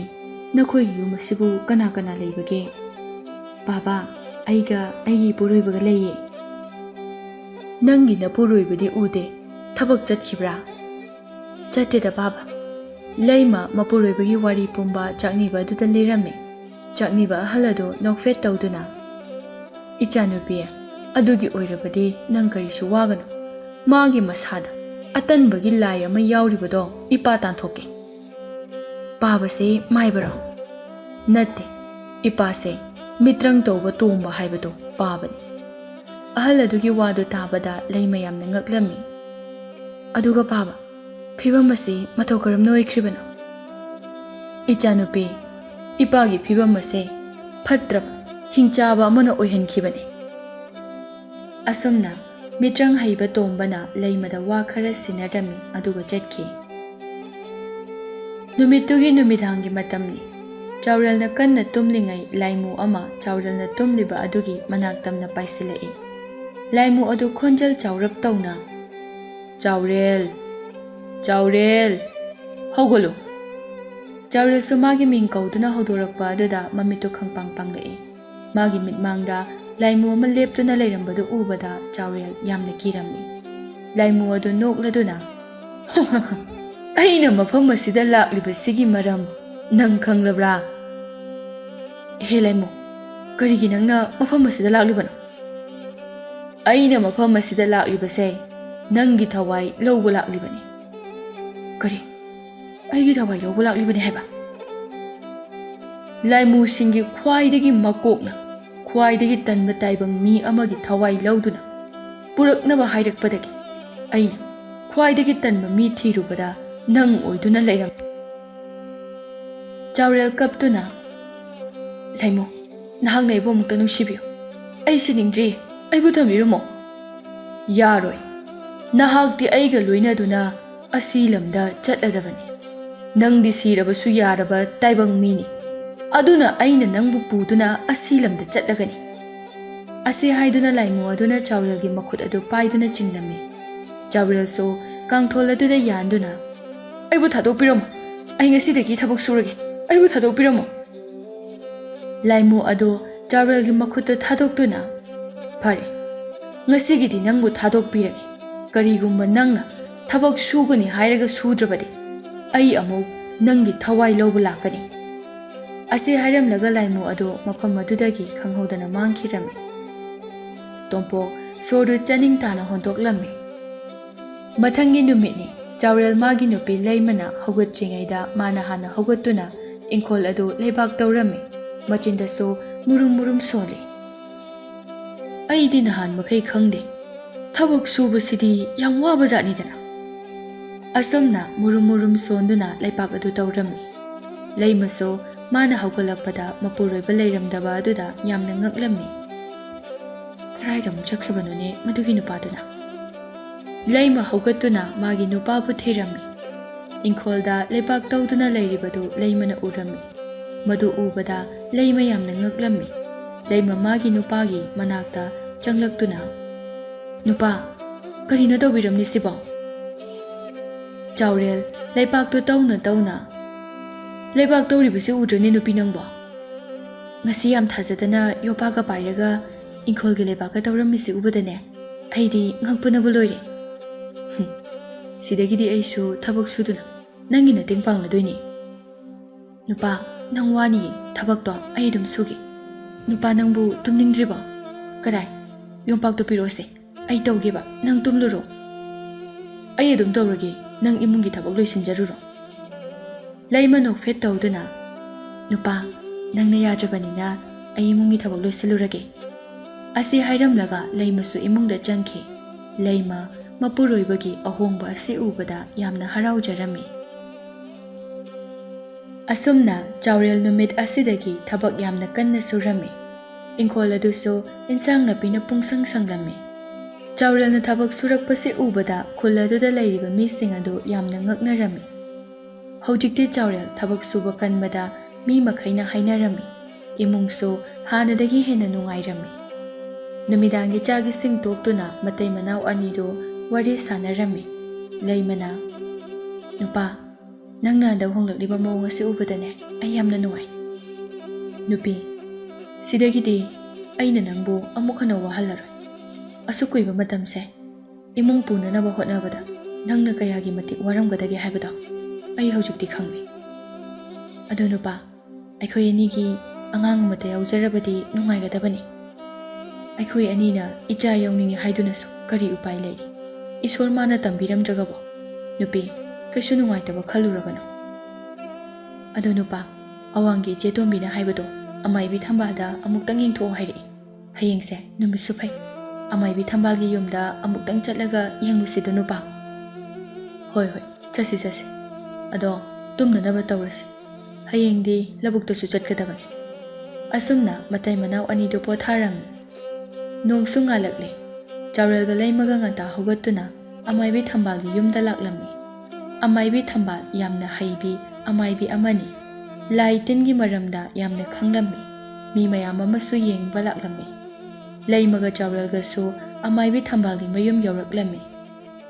ꯅꯈꯣꯏꯒꯤ ꯌꯨꯝ ꯑꯁꯤꯕꯨ ꯀꯅꯥ ꯀꯅꯥ ꯂꯩꯕꯒꯦ?" "ꯕꯥꯕꯥ, ꯑꯩꯒ ꯑꯩꯒꯤ ꯏꯄꯨꯔꯣꯏꯕꯒ ꯂꯩꯌꯦ꯫" "ꯅꯪꯒꯤ ꯅꯄꯨꯔꯣꯏꯕꯗꯤ ꯎꯗꯦ, ꯊꯕꯛ ꯆꯠꯈꯤꯕ꯭ꯔꯥ?" "ꯆꯠꯇꯦꯗ ꯕꯥꯕꯥ꯫" ꯂꯩꯃ ꯃꯄꯨꯔꯣꯏꯕꯒꯤ ꯋꯥꯔꯤ ꯄꯨꯝꯕ ꯆꯥꯛꯅꯤꯕ ꯑꯗꯨꯗ ꯂꯤꯔꯝꯃꯤ꯫ ꯆꯥꯛꯅꯤꯕ ꯑꯍꯜ ꯑꯗꯨ ꯅꯣꯛꯐꯦꯠ ꯇꯧꯗꯨꯅ, "ꯏꯆꯥꯅꯨꯄꯤ, ꯑꯗꯨꯒꯤ ꯑꯣꯏꯔꯕꯗꯤ ꯅꯪ ꯀꯔꯤꯁꯨ ꯋꯥꯒꯅꯨ꯫ ꯃꯥꯒꯤ ꯃꯁꯥꯗ ꯑꯇꯟꯕꯒꯤ ꯂꯥꯏ ꯑꯃ ꯌꯥꯎꯔꯤꯕꯗꯣ ꯏꯄꯥ ꯇꯥꯟꯊꯣꯛꯀꯦ꯫" "ꯄꯥꯕꯁꯦ ꯃꯥꯏꯕꯔꯣ?" "ꯅꯠꯇꯦ, ꯏꯄꯥꯁꯦ ꯃꯤꯇ꯭ꯔꯪ ꯇꯧꯕ ꯇꯣꯝꯕ ꯍꯥꯏꯕꯗꯣ ꯄꯥꯕꯅꯤ꯫" ꯑꯍꯜ ꯑꯗꯨꯒꯤ ꯋꯥꯗꯨ ꯇꯥꯕꯗ ꯂꯩꯃ ꯌꯥꯝꯅ ꯉꯛꯂꯝꯃꯤ꯫ "ꯑꯗꯨꯒ ꯄꯥꯕ, ꯐꯤꯕꯝ ꯑꯁꯤ ꯃꯇꯧ ꯀꯔꯝꯅ ꯑꯣꯏꯈ꯭ꯔꯤꯕꯅꯣ?" "ꯏꯆꯥꯅꯨꯄꯤ, ꯏꯄꯥꯒꯤ ꯐꯤꯕꯝ ꯑꯁꯦ ꯐꯠꯇ꯭ꯔꯕ ꯍꯤꯡꯆꯥꯕ ꯑꯃꯅ ꯑꯣꯏꯍꯟꯈꯤꯕꯅꯤ꯫ ꯑꯁꯨꯝꯅ ꯃꯤꯇ꯭ꯔꯪ ꯍꯩꯕ ꯇꯣꯝꯕꯅ ꯂꯩꯃꯗ ꯋꯥ ꯈꯔ ꯁꯤꯟꯅꯔꯝꯃꯤ, ꯑꯗꯨꯒ ꯆꯠꯈꯤ꯫ ꯅꯨꯃꯤꯠꯇꯨꯒꯤ ꯅꯨꯃꯤꯗꯥꯡꯒꯤ ꯃꯇꯝꯅꯤ꯫ ꯆꯥꯎꯔꯦꯜꯅ ꯀꯟꯅ ꯇꯨꯝꯂꯤꯉꯩ ꯂꯥꯏꯃꯨ ꯑꯃ ꯆꯥꯎꯔꯦꯜꯅ ꯇꯨꯝꯂꯤꯕ ꯑꯗꯨꯒꯤ ꯃꯅꯥꯛ ꯇꯝꯅ ꯄꯥꯏꯁꯤꯜꯂꯛꯏ꯫ ꯂꯥꯏꯃꯨ ꯑꯗꯨ ꯈꯣꯟꯖꯦꯜ ꯆꯥꯎꯔꯞ ꯇꯧꯅ, "ꯆꯥꯎꯔꯦꯜ! ꯆꯥꯎꯔꯦꯜ! ꯍꯧꯒꯠꯂꯨ!" ꯆꯥꯎꯔꯦꯜꯁꯨ ꯃꯥꯒꯤ ꯃꯤꯡ ꯀꯧꯗꯨꯅ ꯍꯧꯗꯣꯔꯛꯄ ꯑꯗꯨꯗ ꯃꯃꯤꯠꯇꯨ ꯈꯪꯄꯥꯡ ꯄꯥꯡꯂꯛꯏ꯫ ꯃꯥꯒꯤ ꯃꯤꯠꯃꯥꯡꯗ ꯂꯥꯏꯃꯨ ꯑꯃ ꯂꯦꯞꯇꯨꯅ ꯂꯩꯔꯝꯕꯗꯨ ꯎꯕꯗ ꯆꯥꯎꯔꯦꯜ ꯌꯥꯝꯅ ꯀꯤꯔꯝꯃꯤ꯫ ꯂꯥꯏꯃꯨ ꯑꯗꯨ ꯅꯣꯛꯂꯗꯨꯅ, "ꯑꯩꯅ ꯃꯐꯝ ꯑꯁꯤꯗ ꯂꯥꯛꯂꯤꯕꯁꯤꯒꯤ ꯃꯔꯝ ꯅꯪ ꯈꯪꯂꯕ꯭ꯔꯥ?" "ꯍꯦ ꯂꯥꯏꯃꯨ, ꯀꯔꯤꯒꯤ ꯅꯪꯅ ꯃꯐꯝ ꯑꯁꯤꯗ ꯂꯥꯛꯂꯤꯕꯅꯣ?" "ꯑꯩꯅ ꯃꯐꯝ ꯑꯁꯤꯗ ꯂꯥꯛꯂꯤꯕꯁꯦ ꯅꯪꯒꯤ ꯊꯋꯥꯏ ꯂꯧꯕ ꯂꯥꯛꯂꯤꯕꯅꯤ꯫" "ꯀꯔꯤ? ꯑꯩꯒꯤ ꯊꯋꯥꯏ ꯂꯧꯕ ꯂꯥꯛꯂꯤꯕꯅꯤ ꯍꯥꯏꯕ?" "ꯂꯥꯏꯃꯨꯁꯤꯡꯒꯤ ꯈ꯭ꯋꯥꯏꯗꯒꯤ ꯃꯀꯣꯛꯅ ꯈ꯭ꯋꯥꯏꯗꯒꯤ ꯇꯟꯕ ꯇꯥꯏꯕꯪ ꯃꯤ ꯑꯃꯒꯤ ꯊꯋꯥꯏ ꯂꯧꯗꯨꯅ ꯄꯨꯔꯛꯅꯕ ꯍꯥꯏꯔꯛꯄꯗꯒꯤ ꯑꯩꯅ ꯈ꯭ꯋꯥꯏꯗꯒꯤ ꯇꯟꯕ ꯃꯤ ꯊꯤꯔꯨꯕꯗ ꯅꯪ ꯑꯣꯏꯗꯨꯅ ꯂꯩꯔꯝꯃꯤ꯫" ꯆꯥꯎꯔꯦꯜ ꯀꯞꯇꯨꯅ, "ꯂꯥꯏꯃꯨ, ꯅꯍꯥꯛꯅ ꯑꯩꯕꯨ ꯑꯃꯨꯛꯇ ꯅꯨꯡꯁꯤꯕꯤꯌꯨ꯫ ꯑꯩ ꯁꯤꯅꯤꯡꯗ꯭ꯔꯤ꯫ ꯑꯩꯕꯨ ꯊꯝꯕꯤꯔꯝꯃꯣ꯫" "ꯌꯥꯔꯣꯏ꯫ ꯅꯍꯥꯛꯇꯤ ꯑꯩꯒ ꯂꯣꯏꯅꯗꯨꯅ ꯑꯁꯤ ꯂꯝꯗ ꯆꯠꯂꯗꯕꯅꯤ꯫ ꯅꯪꯗꯤ ꯁꯤꯔꯕꯁꯨ ꯌꯥꯔꯕ ꯇꯥꯏꯕꯪ ꯃꯤꯅꯤ꯫ ꯑꯗꯨꯅ ꯑꯩꯅ ꯅꯪꯕꯨ ꯄꯨꯗꯨꯅ ꯑꯁꯤ ꯂꯝꯗ ꯆꯠꯂꯒꯅꯤ꯫" ꯑꯁꯤ ꯍꯥꯏꯗꯨꯅ ꯂꯥꯏꯃꯨ ꯑꯗꯨꯅ ꯆꯥꯎꯔꯦꯜꯒꯤ ꯃꯈꯨꯠ ꯑꯗꯨ ꯄꯥꯏꯗꯨꯅ ꯆꯤꯡꯂꯝꯃꯤ꯫ ꯆꯥꯎꯔꯦꯜꯁꯨ ꯀꯥꯡꯊꯣꯜ ꯑꯗꯨꯗ ꯌꯥꯟꯗꯨꯅ, "ꯑꯩꯕꯨ ꯊꯥꯗꯣꯛꯄꯤꯔꯝꯃꯨ꯫ ꯑꯩ ꯉꯁꯤꯗꯒꯤ ꯊꯕꯛ ꯁꯨꯔꯒꯦ꯫ ꯑꯩꯕꯨ ꯊꯥꯗꯣꯛꯄꯤꯔꯝꯃꯨ꯫" ꯂꯥꯏꯃꯨ ꯑꯗꯨ ꯆꯥꯎꯔꯦꯜꯒꯤ ꯃꯈꯨꯠꯇ ꯊꯥꯗꯣꯛꯇꯨꯅ, "ꯐꯔꯦ, ꯉꯁꯤꯒꯤꯗꯤ ꯅꯪꯕꯨ ꯊꯥꯗꯣꯛꯄꯤꯔꯒꯦ꯫ ꯀꯔꯤꯒꯨꯝꯕ ꯅꯪꯅ ꯊꯕꯛ ꯁꯨꯒꯅꯤ ꯍꯥꯏꯔꯒ ꯁꯨꯗ꯭ꯔꯕꯗꯤ ꯑꯩ ꯑꯃꯨꯛ ꯅꯪꯒꯤ ꯊꯋꯥꯏ ꯂꯧꯕ ꯂꯥꯛꯀꯅꯤ꯫" ꯑꯁꯤ ꯍꯥꯏꯔꯝꯂꯒ ꯂꯥꯏꯃꯨ ꯑꯗꯨ ꯃꯐꯝ ꯑꯗꯨꯗꯒꯤ ꯈꯪꯍꯧꯗꯅ ꯃꯥꯡꯈꯤꯔꯝꯃꯤ꯫ ꯇꯣꯝꯄꯣꯛ ꯁꯣꯔꯗꯨ ꯆꯥꯅꯤꯡ ꯇꯥꯅ ꯍꯣꯟꯗꯣꯛꯂꯝꯃꯤ꯫ ꯃꯊꯪꯒꯤ ꯅꯨꯃꯤꯠꯅꯤ꯫ ꯆꯥꯎꯔꯦꯜ ꯃꯥꯒꯤ ꯅꯨꯄꯤ ꯂꯩꯃꯅ ꯍꯧꯒꯠꯇ꯭ꯔꯤꯉꯩꯗ ꯃꯥꯅ ꯍꯥꯟꯅ ꯍꯧꯒꯠꯇꯨꯅ ꯏꯪꯈꯣꯜ ꯑꯗꯨ ꯂꯩꯕꯥꯛ ꯇꯧꯔꯝꯃꯤ꯫ ꯃꯆꯤꯟꯗꯁꯨ ꯃꯨꯔꯨꯝ ꯃꯨꯔꯨꯝ ꯁꯣꯜꯂꯤ꯫ "ꯑꯩꯗꯤ ꯅꯍꯥꯟ ꯃꯈꯩ ꯈꯪꯗꯦ꯫ ꯊꯕꯛ ꯁꯨꯕꯁꯤꯗꯤ ꯌꯥꯝ ꯋꯥꯕ ꯖꯥꯠꯅꯤꯗꯅ꯫" ꯑꯁꯨꯝꯅ ꯃꯨꯔꯨꯝ ꯃꯨꯔꯨꯝ ꯁꯣꯟꯗꯨꯅ ꯂꯩꯕꯥꯛ ꯑꯗꯨ ꯇꯧꯔꯝꯃꯤ꯫ ꯂꯩꯃꯁꯨ ꯃꯥꯅ ꯍꯧꯒꯠꯂꯛꯄꯗ ꯃꯄꯨꯔꯣꯏꯕ ꯂꯩꯔꯝꯗꯕ ꯑꯗꯨꯗ ꯌꯥꯝꯅ ꯉꯛꯂꯝꯃꯤ꯫ ꯀꯗꯥꯏꯗ ꯑꯃꯨꯛ ꯆꯠꯈ꯭ꯔꯕꯅꯣꯅꯦ ꯃꯗꯨꯒꯤ ꯅꯨꯄꯥꯗꯨꯅ? ꯂꯩꯃ ꯍꯧꯒꯠꯇꯨꯅ ꯃꯥꯒꯤ ꯅꯨꯄꯥꯕꯨ ꯊꯤꯔꯝꯃꯤ꯫ ꯏꯪꯈꯣꯜꯗ ꯂꯩꯕꯥꯛ ꯇꯧꯗꯨꯅ ꯂꯩꯔꯤꯕꯗꯨ ꯂꯩꯃꯅ ꯎꯔꯝꯃꯤ꯫ ꯃꯗꯨ ꯎꯕꯗ ꯂꯩꯃ ꯌꯥꯝꯅ ꯉꯛꯂꯝꯃꯤ꯫ ꯂꯩꯃ ꯃꯥꯒꯤ ꯅꯨꯄꯥꯒꯤ ꯃꯅꯥꯛꯇ ꯆꯪꯂꯛꯇꯨꯅ, "ꯅꯨꯄꯥ, ꯀꯔꯤꯅꯣ ꯇꯧꯕꯤꯔꯝꯂꯤꯁꯤꯕꯣ?" ꯆꯥꯎꯔꯦꯜ ꯂꯩꯕꯥꯛꯇꯨ ꯇꯧꯅ ꯇꯧꯅ, "ꯂꯩꯕꯥꯛ ꯇꯧꯔꯤꯕꯁꯤ ꯎꯗ꯭ꯔꯅꯦ ꯅꯨꯄꯤ ꯅꯪꯕꯣ? ꯉꯁꯤ ꯌꯥꯝ ꯊꯥꯖꯗꯅ ꯌꯣꯄꯥꯒ ꯄꯥꯏꯔꯒ ꯏꯪꯈꯣꯜꯒꯤ ꯂꯩꯕꯥꯛꯀ ꯇꯧꯔꯝꯃꯤꯁꯤ ꯎꯕꯗꯅꯦ ꯑꯩꯗꯤ ꯉꯛꯄꯅꯕꯨ ꯂꯣꯏꯔꯦ꯫ ꯍꯨꯝ, ꯁꯤꯗꯒꯤꯗꯤ ꯑꯩꯁꯨ ꯊꯕꯛ ꯁꯨꯗꯨꯅ ꯅꯪꯒꯤ ꯃꯇꯦꯡ ꯄꯥꯡꯂꯗꯣꯏꯅꯤ꯫ ꯅꯨꯄꯥ, ꯅꯪ ꯋꯥꯅꯤꯌꯦ, ꯊꯕꯛꯇꯣ ꯑꯩ ꯑꯗꯨꯝ ꯁꯨꯒꯦ꯫ ꯅꯨꯄꯥ, ꯅꯪꯕꯨ ꯇꯨꯝꯅꯤꯡꯗ꯭ꯔꯤꯕꯣ? ꯀꯗꯥꯏ? ꯌꯣꯝꯄꯥꯛꯇꯣ ꯄꯤꯔꯛꯑꯣꯁꯦ, ꯑꯩ ꯇꯧꯒꯦꯕ, ꯅꯪ ꯇꯨꯝꯂꯨꯔꯣ꯫ ꯑꯩ ꯑꯗꯨꯝ ꯇꯧꯔꯒꯦ, ꯅꯪ ꯏꯃꯨꯡꯒꯤ ꯊꯕꯛ ꯂꯣꯏꯁꯤꯟꯖꯔꯨꯔꯣ꯫ ꯂꯩꯃ ꯅꯣꯛꯐꯦꯠ ꯇꯧꯗꯨꯅ, "ꯅꯨꯄꯥ, ꯅꯪꯅ ꯌꯥꯗ꯭ꯔꯕꯅꯤꯅ ꯑꯩ ꯏꯃꯨꯡꯒꯤ ꯊꯕꯛ ꯂꯣꯏꯁꯤꯜꯂꯨꯔꯒꯦ"꯫ ꯑꯁꯤ ꯍꯥꯏꯔꯝꯂꯒ ꯂꯩꯃꯁꯨ ꯏꯃꯨꯡꯗ ꯆꯪꯈꯤ꯫ ꯂꯩꯃ ꯃꯄꯨꯔꯣꯏꯕꯒꯤ ꯑꯍꯣꯡꯕ ꯑꯁꯤ ꯎꯕꯗ ꯌꯥꯝꯅ ꯍꯔꯥꯎꯖꯔꯝꯃꯤ꯫ ꯑꯁꯨꯝꯅ ꯆꯥꯎꯔꯦꯜ ꯅꯨꯃꯤꯠ ꯑꯁꯤꯗꯒꯤ ꯊꯕꯛ ꯌꯥꯝꯅ ꯀꯟꯅ ꯁꯨꯔꯝꯃꯤ꯫ ꯏꯪꯈꯣꯜ ꯑꯗꯨꯁꯨ ꯏꯟꯁꯥꯡ ꯅꯥꯄꯤꯅ ꯄꯨꯡꯁꯪ ꯁꯪꯂꯝꯃꯤ꯫ ꯆꯥꯎꯔꯦꯜꯅ ꯊꯕꯛ ꯁꯨꯔꯛꯄꯁꯤ ꯎꯕꯗ ꯈꯨꯜ ꯑꯗꯨꯗ ꯂꯩꯔꯤꯕ ꯃꯤꯁꯤꯡ ꯑꯗꯨ ꯌꯥꯝꯅ ꯉꯛꯅꯔꯝꯃꯤ꯫ ꯍꯧꯖꯤꯛꯇꯤ ꯆꯥꯎꯔꯦꯜ ꯊꯕꯛ ꯁꯨꯕ ꯀꯟꯕꯗ ꯃꯤ ꯃꯈꯩꯅ ꯍꯥꯏꯅꯔꯝꯃꯤ꯫ ꯏꯃꯨꯡꯁꯨ ꯍꯥꯟꯅꯗꯒꯤ ꯍꯦꯟꯅ ꯅꯨꯡꯉꯥꯏꯔꯝꯃꯤ꯫ ꯅꯨꯃꯤꯗꯥꯡꯒꯤ ꯆꯥꯛ ꯏꯁꯤꯡ ꯇꯣꯛꯇꯨꯅ ꯃꯇꯩ ꯃꯅꯥꯎ ꯑꯅꯤꯗꯨ ꯋꯥꯔꯤ ꯁꯥꯟꯅꯔꯝꯃꯤ꯫ ꯂꯩꯃꯅ, "ꯅꯨꯄꯥ, ꯅꯪꯅ ꯍꯟꯗꯛ ꯍꯣꯡꯂꯛꯂꯤꯕ ꯃꯑꯣꯡ ꯑꯁꯤ ꯎꯕꯗꯅꯦ ꯑꯩ ꯌꯥꯝꯅ ꯅꯨꯡꯉꯥꯏ꯫ ꯅꯨꯄꯤ, ꯁꯤꯗꯒꯤꯗꯤ ꯑꯩꯅ ꯅꯪꯕꯨ ꯑꯃꯨꯛ ꯍꯟꯅ ꯋꯥꯍꯜꯂꯔꯣꯏ꯫ ꯑꯁꯨꯛ ꯀꯨꯏꯕ ꯃꯇꯝꯁꯦ ꯏꯃꯨꯡ ꯄꯨꯅꯅꯕ ꯍꯣꯠꯅꯕꯗ ꯅꯪꯅ ꯀꯌꯥꯒꯤ ꯃꯇꯤꯛ ꯋꯥꯔꯝꯒꯗꯒꯦ ꯍꯥꯏꯕꯗꯣ ꯑꯩ ꯍꯧꯖꯤꯛꯇꯤ ꯈꯪꯂꯦ꯫ ꯑꯗꯣ ꯅꯨꯄꯥ, ꯑꯩꯈꯣꯏ ꯑꯅꯤꯒꯤ ꯑꯉꯥꯡ ꯑꯃꯠꯇ ꯌꯥꯎꯖꯔꯕꯗꯤ ꯅꯨꯡꯉꯥꯏꯒꯗꯕꯅꯤ꯫ ꯑꯩꯈꯣꯏ ꯑꯅꯤꯅ ꯏꯆꯥ ꯌꯥꯎꯅꯤꯡꯉꯤ ꯍꯥꯏꯗꯨꯅꯁꯨ ꯀꯔꯤ ꯎꯄꯥꯏ ꯂꯩ? ꯏꯁꯣꯔ ꯃꯥꯅ ꯇꯝꯕꯤꯔꯝꯗ꯭ꯔꯒꯕꯣ? ꯅꯨꯄꯤ, ꯀꯩꯁꯨ ꯅꯨꯡꯉꯥꯏꯇꯕ ꯈꯜꯂꯨꯔꯒꯅꯨ꯫ ꯑꯗꯣ ꯅꯨꯄꯥ, ꯑꯋꯥꯡꯒꯤ ꯏꯆꯦ ꯇꯣꯝꯕꯤꯅ ꯍꯥꯏꯕꯗꯣ ꯑꯃꯥꯏꯕꯤ ꯊꯝꯕꯥꯜꯗ ꯑꯃꯨꯛꯇꯪ ꯌꯦꯡꯊꯣꯛꯑꯣ ꯍꯥꯏꯔꯛꯏ꯫ ꯍꯌꯦꯡꯁꯦ ꯅꯨꯃꯤꯠꯁꯨ ꯐꯩ꯫ ꯑꯃꯥꯏꯕꯤ ꯊꯝꯕꯥꯜꯒꯤ ꯌꯨꯝꯗ ꯑꯃꯨꯛꯇꯪ ꯆꯠꯂꯒ ꯌꯦꯡꯂꯨꯁꯤꯗꯣ ꯅꯨꯄꯥ꯫ ꯍꯣꯏ, ꯍꯣꯏ, ꯆꯠꯁꯤ, ꯆꯠꯁꯤ꯫ ꯑꯗꯣ ꯇꯨꯝꯅꯅꯕ ꯇꯧꯔꯁꯤ꯫ ꯍꯌꯦꯡꯗꯤ ꯂꯧꯕꯨꯛꯇꯁꯨ ꯆꯠꯀꯗꯕꯅꯤ꯫ ꯑꯁꯨꯝꯅ ꯃꯇꯩ ꯃꯅꯥꯎ ꯑꯅꯤꯗꯨ ꯄꯣꯊꯥꯔꯝꯃꯤ꯫ ꯅꯣꯡꯁꯨ ꯉꯥꯜꯂꯛꯂꯦ꯫ ꯆꯥꯎꯔꯦꯜꯒ ꯂꯩꯃꯒ ꯉꯟꯇꯥ ꯍꯧꯒꯠꯇꯨꯅ ꯑꯃꯥꯏꯕꯤ ꯊꯝꯕꯥꯜꯒꯤ ꯌꯨꯝꯗ ꯂꯥꯛꯂꯝꯃꯤ꯫ ꯑꯃꯥꯏꯕꯤ ꯊꯝꯕꯥꯜ ꯌꯥꯝꯅ ꯍꯩꯕꯤ ꯑꯃꯥꯏꯕꯤ ꯑꯃꯅꯤ꯫ ꯂꯥꯏ ꯇꯤꯟꯒꯤ ꯃꯔꯝꯗ ꯌꯥꯝꯅ ꯈꯪꯂꯝꯃꯤ꯫ ꯃꯤ ꯃꯌꯥꯝ ꯑꯃꯁꯨ ꯌꯦꯡꯕ ꯂꯥꯛꯂꯝꯃꯤ꯫ ꯂꯩꯃꯒ ꯆꯥꯎꯔꯦꯜꯒꯁꯨ ꯑꯃꯥꯏꯕꯤ ꯊꯝꯕꯥꯜꯒꯤ ꯃꯌꯨꯝ ꯌꯧꯔꯛꯂꯝꯃꯤ꯫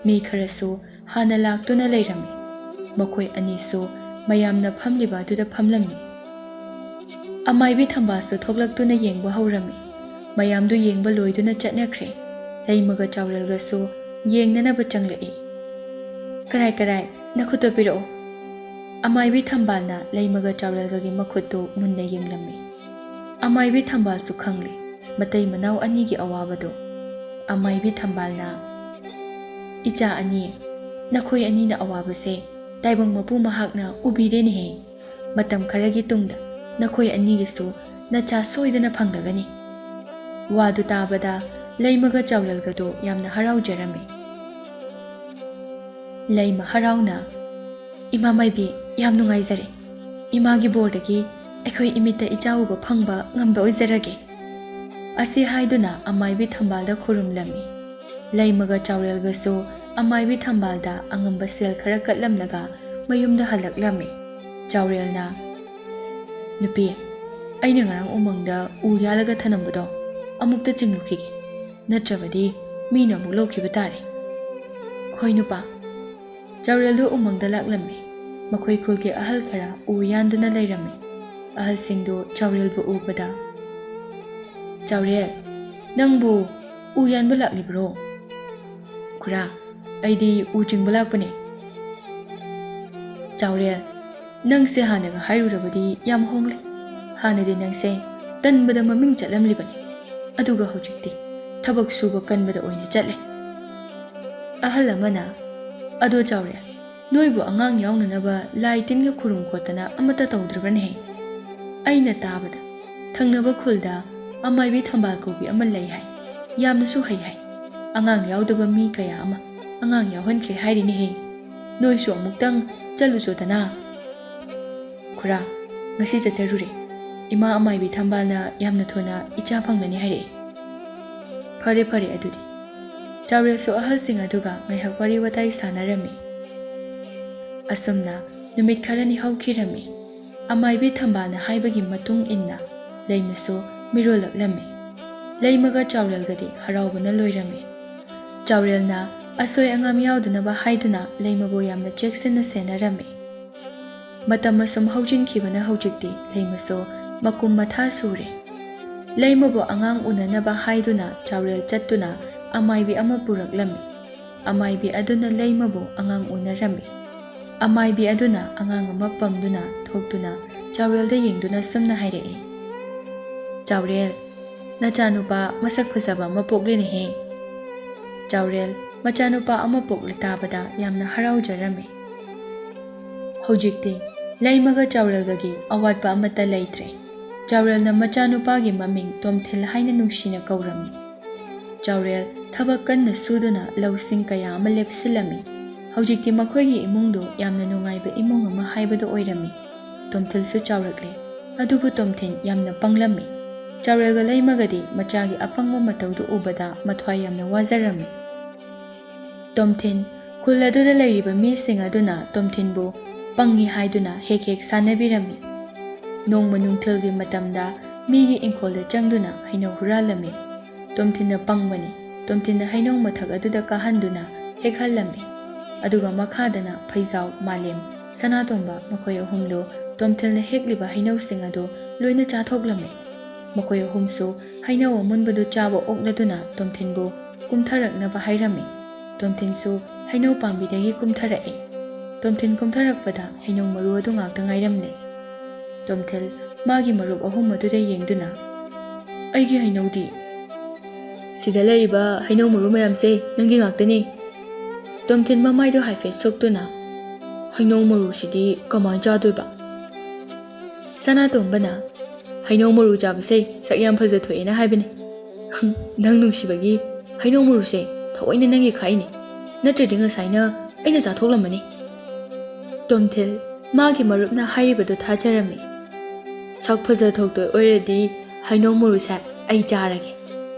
ꯃꯤ ꯈꯔꯁꯨ ꯍꯥꯟꯅ ꯂꯥꯛꯇꯨꯅ ꯂꯩꯔꯝꯃꯤ꯫ ꯃꯈꯣꯏ ꯑꯅꯤꯁꯨ ꯃꯌꯥꯝꯅ ꯐꯝꯂꯤꯕ ꯑꯗꯨꯗ ꯐꯝꯂꯝꯃꯤ꯫ ꯑꯃꯥꯏꯕꯤ ꯊꯝꯕꯥꯜꯁꯨ ꯊꯣꯛꯂꯛꯇꯨꯅ ꯌꯦꯡꯕ ꯍꯧꯔꯝꯃꯤ꯫ ꯃꯌꯥꯝꯗꯨ ꯌꯦꯡꯕ ꯂꯣꯏꯗꯨꯅ ꯆꯠꯅꯈ꯭ꯔꯦ꯫ ꯂꯩꯃꯒ ꯆꯥꯎꯔꯦꯜꯒꯁꯨ ꯌꯦꯡꯅꯅꯕ ꯆꯪꯂꯛꯏ꯫ "ꯀꯔꯥꯏ, ꯀꯔꯥꯏ, ꯅꯈꯨꯠꯇꯣ ꯄꯤꯔꯛꯑꯣ꯫" ꯑꯃꯥꯏꯕꯤ ꯊꯝꯕꯥꯜꯅ ꯂꯩꯃꯒ ꯆꯥꯎꯔꯦꯜꯒꯒꯤ ꯃꯈꯨꯠꯇꯨ ꯃꯨꯟꯅ ꯌꯦꯡꯂꯝꯃꯤ꯫ ꯑꯃꯥꯏꯕꯤ ꯊꯝꯕꯥꯜꯁꯨ ꯈꯪꯂꯤ ꯃꯇꯩ ꯃꯅꯥꯎ ꯑꯅꯤꯒꯤ ꯑꯋꯥꯕꯗꯨ꯫ ꯑꯃꯥꯏꯕꯤ ꯊꯝꯕꯥꯜꯅ, "ꯏꯆꯥ ꯑꯅꯤ, ꯅꯈꯣꯏ ꯑꯅꯤꯅ ꯑꯋꯥꯕꯁꯦ ꯇꯥꯏꯕꯪ ꯃꯄꯨ ꯃꯍꯥꯛꯅ ꯎꯕꯤꯔꯦꯅꯦꯍꯦ꯫ ꯃꯇꯝ ꯈꯔꯒꯤ ꯇꯨꯡꯗ ꯅꯈꯣꯏ ꯑꯅꯤꯒꯤꯁꯨ ꯅꯆꯥ ꯁꯣꯏꯗꯅ ꯐꯪꯂꯒꯅꯤ꯫" ꯋꯥꯗꯨ ꯇꯥꯕꯗ ꯂꯩꯃꯒ ꯆꯥꯎꯔꯦꯜꯒꯗꯨ ꯌꯥꯝꯅ ꯍꯔꯥꯎꯖꯔꯝꯃꯤ꯫ ꯂꯩꯃ ꯍꯔꯥꯎꯅ, "ꯏꯃꯥ ꯃꯥꯏꯕꯤ, ꯌꯥꯝ ꯅꯨꯡꯉꯥꯏꯖꯔꯦ꯫ ꯏꯃꯥꯒꯤ ꯕꯣꯔꯗꯒꯤ ꯑꯩꯈꯣꯏ ꯏꯃꯤꯠꯇ ꯏꯆꯥ ꯎꯕ ꯐꯪꯕ ꯉꯝꯕ ꯑꯣꯏꯖꯔꯒꯦ꯫" ꯑꯁꯤ ꯍꯥꯏꯗꯨꯅ ꯑꯃꯥꯏꯕꯤ ꯊꯝꯕꯥꯜꯗ ꯈꯨꯔꯨꯝꯂꯝꯃꯤ꯫ ꯂꯩꯃꯒ ꯆꯥꯎꯔꯦꯜꯒꯁꯨ ꯑꯃꯥꯏꯕꯤ ꯊꯝꯕꯥꯜꯗ ꯑꯉꯝꯕ ꯁꯦꯜ ꯈꯔ ꯀꯠꯂꯝꯂꯒ ꯃꯌꯨꯝꯗ ꯍꯜꯂꯛꯂꯝꯃꯤ꯫ ꯆꯥꯎꯔꯦꯜꯅ, "ꯅꯨꯄꯤ, ꯑꯩꯅ ꯉꯔꯥꯡ ꯎꯃꯪꯗ ꯎ ꯌꯥꯜꯂꯒ ꯊꯅꯝꯕꯗꯣ ꯑꯃꯨꯛꯇ ꯆꯤꯡꯂꯨꯈꯤꯒꯦ, ꯅꯠꯇ꯭ꯔꯕꯗꯤ ꯃꯤꯅ ꯑꯃꯨꯛ ꯂꯧꯈꯤꯕ ꯇꯥꯔꯦ꯫" "ꯍꯣꯏ ꯅꯨꯄꯥ꯫" ꯆꯥꯎꯔꯦꯜꯗꯨ ꯎꯃꯪꯗ ꯂꯥꯛꯂꯝꯃꯤ꯫ ꯃꯈꯣꯏ ꯈꯨꯜꯒꯤ ꯑꯍꯜ ꯈꯔ ꯎ ꯌꯥꯟꯗꯨꯅ ꯂꯩꯔꯝꯃꯤ꯫ ꯑꯍꯜꯁꯤꯡꯗꯨ ꯆꯥꯎꯔꯦꯜꯕꯨ ꯎꯕꯗ, "ꯆꯥꯎꯔꯦꯜ, ꯅꯪꯕꯨ ꯎ ꯌꯥꯟꯕ ꯂꯥꯛꯂꯤꯕ꯭ꯔꯣ?" "ꯈꯨꯔꯥ, ꯑꯩꯗꯤ ꯎ ꯆꯤꯡꯕ ꯂꯥꯛꯄꯅꯦ꯫" "ꯆꯥꯎꯔꯦꯜ, ꯅꯪꯁꯦ ꯍꯥꯟꯅꯒ ꯍꯥꯏꯔꯨꯔꯕꯗꯤ ꯌꯥꯝ ꯍꯣꯡꯂꯦ꯫ ꯍꯥꯟꯅꯗꯤ ꯅꯪꯁꯦ ꯇꯟꯕꯗ ꯃꯃꯤꯡ ꯆꯠꯂꯝꯂꯤꯕꯅꯤ, ꯑꯗꯨꯒ ꯍꯧꯖꯤꯛꯇꯤ ꯊꯕꯛ ꯁꯨꯕ ꯀꯟꯕꯗ ꯑꯣꯏꯅ ꯆꯠꯂꯦ꯫" ꯑꯍꯜ ꯑꯃꯅ, "ꯑꯗꯣ ꯆꯥꯎꯔꯦꯜ, ꯅꯣꯏꯕꯨ ꯑꯉꯥꯡ ꯌꯥꯎꯅꯅꯕ ꯂꯥꯏ ꯇꯤꯟꯒ ꯈꯨꯔꯨꯝ ꯈꯣꯠꯇꯅ ꯑꯃꯠꯇ ꯇꯧꯗ꯭ꯔꯕꯅꯦꯍꯦ? ꯑꯩꯅ ꯇꯥꯕꯗ ꯊꯪꯅꯕ ꯈꯨꯜꯗ ꯑꯃꯥꯏꯕꯤ ꯊꯝꯕꯥꯜ ꯀꯧꯕꯤ ꯑꯃ ꯂꯩ ꯍꯥꯏ꯫ ꯌꯥꯝꯅꯁꯨ ꯍꯩ ꯍꯥꯏ꯫ ꯑꯉꯥꯡ ꯌꯥꯎꯗꯕ ꯃꯤ ꯀꯌꯥ ꯑꯃ ꯑꯉꯥꯡ ꯌꯥꯎꯍꯟꯈ꯭ꯔꯦ ꯍꯥꯏꯔꯤꯅꯦꯍꯦ꯫ ꯅꯣꯏꯁꯨ ꯑꯃꯨꯛꯇꯪ ꯆꯠꯂꯨꯆꯣꯗꯅ꯫" "ꯈꯨꯔꯥ, ꯉꯁꯤ ꯆꯠꯆꯔꯨꯔꯦ꯫ ꯏꯃꯥ ꯑꯃꯥꯏꯕꯤ ꯊꯝꯕꯥꯜꯅ ꯌꯥꯝꯅ ꯊꯨꯅ ꯏꯆꯥ ꯐꯪꯂꯅꯤ ꯍꯥꯏꯔꯛꯏ꯫" "ꯐꯔꯦ, ꯐꯔꯦ ꯑꯗꯨꯗꯤ"꯫ ꯆꯥꯎꯔꯦꯜꯁꯨ ꯑꯍꯜꯁꯤꯡ ꯑꯗꯨꯒ ꯉꯥꯏꯍꯥꯛ ꯋꯥꯔꯤ ꯋꯥꯇꯥꯏ ꯁꯥꯟꯅꯔꯝꯃꯤ꯫ ꯑꯁꯨꯝꯅ ꯅꯨꯃꯤꯠ ꯈꯔꯅꯤ ꯍꯧꯈꯤꯔꯝꯃꯤ꯫ ꯑꯃꯥꯏꯕꯤ ꯊꯝꯕꯥꯜꯅ ꯍꯥꯏꯕꯒꯤ ꯃꯇꯨꯡ ꯏꯟꯅ ꯂꯩꯃꯁꯨ ꯃꯤꯔꯣꯜꯂꯛꯂꯝꯃꯤ꯫ ꯂꯩꯃꯒ ꯆꯥꯎꯔꯦꯜꯒꯗꯤ ꯍꯔꯥꯎꯕꯅ ꯂꯣꯏꯔꯝꯃꯤ꯫ ꯆꯥꯎꯔꯦꯜꯅ ꯑꯁꯣꯏ ꯑꯉꯥꯝ ꯌꯥꯎꯗꯅꯕ ꯍꯥꯏꯗꯨꯅ ꯂꯩꯃꯕꯨ ꯌꯥꯝꯅ ꯆꯦꯛꯁꯤꯟꯅ ꯁꯦꯟꯅꯔꯝꯃꯤ꯫ ꯃꯇꯝ ꯑꯁꯨꯝ ꯍꯧꯖꯤꯟꯈꯤꯕꯅ ꯍꯧꯖꯤꯛꯇꯤ ꯂꯩꯃꯁꯨ ꯃꯀꯨꯝ ꯃꯊꯥ ꯁꯨꯔꯦ꯫ ꯂꯩꯃꯕꯨ ꯑꯉꯥꯡ ꯎꯅꯅꯕ ꯍꯥꯏꯗꯨꯅ ꯆꯥꯎꯔꯦꯜ ꯆꯠꯇꯨꯅ ꯑꯃꯥꯏꯕꯤ ꯑꯃ ꯄꯨꯔꯛꯂꯝꯃꯤ꯫ ꯑꯃꯥꯏꯕꯤ ꯑꯗꯨꯅ ꯂꯩꯃꯕꯨ ꯑꯉꯥꯡ ꯎꯅꯔꯝꯃꯤ꯫ ꯑꯃꯥꯏꯕꯤ ꯑꯗꯨꯅ ꯑꯉꯥꯡ ꯑꯃ ꯄꯝꯗꯨꯅ ꯊꯣꯛꯇꯨꯅ ꯆꯥꯎꯔꯦꯜꯗ ꯌꯦꯡꯗꯨꯅ ꯁꯨꯝꯅ ꯍꯥꯏꯔꯛꯏ, "ꯆꯥꯎꯔꯦꯜ, ꯅꯆꯥꯅꯨꯄꯥ ꯃꯁꯛ ꯐꯖꯕ ꯑꯃ ꯄꯣꯛꯂꯦꯅꯦꯍꯦ"꯫ ꯆꯥꯎꯔꯦꯜ ꯃꯆꯥꯅꯨꯄꯥ ꯑꯃ ꯄꯣꯛꯂꯦ ꯇꯥꯕꯗ ꯌꯥꯝꯅ ꯍꯔꯥꯎꯖꯔꯝꯃꯤ꯫ ꯍꯧꯖꯤꯛꯇꯤ ꯂꯩꯃꯒ ꯆꯥꯎꯔꯦꯜꯒꯒꯤ ꯑꯋꯥꯠꯄ ꯑꯃꯠꯇ ꯂꯩꯇ꯭ꯔꯦ꯫ ꯆꯥꯎꯔꯦꯜꯅ ꯃꯆꯥꯅꯨꯄꯥꯒꯤ ꯃꯃꯤꯡ ꯇꯣꯝꯊꯤꯜ ꯍꯥꯏꯅ ꯅꯨꯡꯁꯤꯅ ꯀꯧꯔꯝꯃꯤ꯫ ꯆꯥꯎꯔꯦꯜ ꯊꯕꯛ ꯀꯟꯅ ꯁꯨꯗꯨꯅ ꯂꯧꯁꯤꯡ ꯀꯌꯥ ꯑꯃ ꯂꯦꯞꯁꯤꯜꯂꯝꯃꯤ꯫ ꯍꯧꯖꯤꯛꯇꯤ ꯃꯈꯣꯏꯒꯤ ꯏꯃꯨꯡꯗꯨ ꯌꯥꯝꯅ ꯅꯨꯡꯉꯥꯏꯕ ꯏꯃꯨꯡ ꯑꯃ ꯍꯥꯏꯕꯗꯨ ꯑꯣꯏꯔꯝꯃꯤ꯫ ꯇꯣꯝꯊꯤꯜꯁꯨ ꯆꯥꯎꯔꯛꯂꯦ, ꯑꯗꯨꯕꯨ ꯇꯣꯝꯊꯤꯟ ꯌꯥꯝꯅ ꯄꯪꯂꯝꯃꯤ꯫ ꯆꯥꯎꯔꯦꯜꯒ ꯂꯩꯃꯒꯗꯤ ꯃꯆꯥꯒꯤ ꯑꯄꯪꯕ ꯃꯇꯧꯗꯨ ꯎꯕꯗ ꯃꯊ꯭ꯋꯥꯏ ꯌꯥꯝꯅ ꯋꯥꯖꯔꯝꯃꯤ꯫ ꯇꯣꯝꯊꯤꯟ ꯈꯨꯜ ꯑꯗꯨꯗ ꯂꯩꯔꯤꯕ ꯃꯤꯁꯤꯡ ꯑꯗꯨꯅ ꯇꯣꯝꯊꯤꯟꯕꯨ ꯄꯪꯉꯤ ꯍꯥꯏꯗꯨꯅ ꯍꯦꯛ ꯍꯦꯛ ꯁꯥꯟꯅꯕꯤꯔꯝꯃꯤ꯫ ꯅꯣꯡꯃ ꯅꯨꯡꯊꯤꯜꯒꯤ ꯃꯇꯝꯗ ꯃꯤꯒꯤ ꯏꯪꯈꯣꯜꯗ ꯆꯪꯗꯨꯅ ꯍꯩꯅꯧ ꯍꯨꯔꯥꯜꯂꯝꯃꯤ꯫ ꯇꯣꯝꯊꯤꯟꯅ ꯄꯪꯕꯅꯤ꯫ ꯇꯣꯝꯊꯤꯟꯅ ꯍꯩꯅꯧ ꯃꯊꯛ ꯑꯗꯨꯗ ꯀꯥꯍꯟꯗꯨꯅ ꯍꯦꯛꯍꯜꯂꯝꯃꯤ꯫ ꯑꯗꯨꯒ ꯃꯈꯥꯗꯅ ꯐꯩꯖꯥꯎ, ꯃꯥꯂꯦꯝ, ꯁꯅꯥꯇꯣꯝꯕ ꯃꯈꯣꯏ ꯑꯍꯨꯝꯗꯨ ꯇꯣꯝꯊꯤꯟꯅ ꯍꯦꯛꯂꯤꯕ ꯍꯩꯅꯧꯁꯤꯡ ꯑꯗꯨ ꯂꯣꯏꯅ ꯆꯥꯊꯣꯛꯂꯝꯃꯤ꯫ ꯃꯈꯣꯏ ꯑꯍꯨꯝꯁꯨ ꯍꯩꯅꯧ ꯑꯃꯨꯟꯕꯗꯨ ꯆꯥꯕ ꯑꯣꯛꯂꯗꯨꯅ ꯇꯣꯝꯊꯤꯟꯕꯨ ꯀꯨꯝꯊꯔꯛꯅꯕ ꯍꯥꯏꯔꯝꯃꯤ꯫ ꯇꯣꯝꯊꯤꯟꯁꯨ ꯍꯩꯅꯧ ꯄꯥꯝꯕꯤꯗꯒꯤ ꯀꯨꯝꯊꯔꯛꯏ꯫ ꯇꯣꯝꯊꯤꯟ ꯀꯨꯝꯊꯔꯛꯄꯗ ꯍꯩꯅꯧ ꯃꯔꯨ ꯑꯗꯨ ꯉꯥꯛꯇ ꯉꯥꯏꯔꯝꯂꯦ꯫ ꯇꯣꯝꯊꯤꯟ ꯃꯥꯒꯤ ꯃꯔꯨꯞ ꯑꯍꯨꯝ ꯑꯗꯨꯗ ꯌꯦꯡꯗꯨꯅ, "ꯑꯩꯒꯤ ꯍꯩꯅꯧꯗꯤ?" "ꯁꯤꯗ ꯂꯩꯔꯤꯕ ꯍꯩꯅꯧ ꯃꯔꯨ ꯃꯌꯥꯝꯁꯦ ꯅꯪꯒꯤ ꯉꯥꯛꯇꯅꯤ"꯫ ꯇꯣꯝꯊꯤꯟ ꯃꯃꯥꯏꯗꯨ ꯍꯥꯏꯐꯦꯠ ꯁꯣꯛꯇꯨꯅ, "ꯍꯩꯅꯧ ꯃꯔꯨꯁꯤꯗꯤ ꯀꯃꯥꯏꯅ ꯆꯥꯗꯣꯏꯕ?" ꯁꯅꯥꯇꯣꯝꯕꯅ, "ꯍꯩꯅꯧ ꯃꯔꯨ ꯆꯥꯕꯁꯦ ꯁꯛ ꯌꯥꯝ ꯐꯖꯊꯣꯛꯑꯦꯅ ꯍꯥꯏꯕꯅꯤ꯫ ꯅꯪ ꯅꯨꯡꯁꯤꯕꯒꯤ ꯍꯩꯅꯧ ꯃꯔꯨꯁꯦ ꯊꯑꯣꯏꯅ ꯅꯪꯒꯤ ꯈꯥꯛꯏꯅꯦ꯫ ꯅꯠꯇ꯭ꯔꯗꯤ ꯉꯁꯥꯏꯅ ꯑꯩꯅ ꯆꯥꯊꯣꯛꯂꯝꯃꯅꯤ"꯫ ꯇꯣꯝꯊꯤꯜ ꯃꯥꯒꯤ ꯃꯔꯨꯞꯅ ꯍꯥꯏꯔꯤꯕꯗꯨ ꯊꯥꯖꯔꯝꯃꯤ꯫ "ꯁꯛ ꯐꯖꯊꯣꯛꯇꯣꯏ ꯑꯣꯏꯔꯗꯤ ꯍꯩꯅꯧ ꯃꯔꯨꯁꯦ ꯑꯩ ꯆꯥꯔꯒꯦ"꯫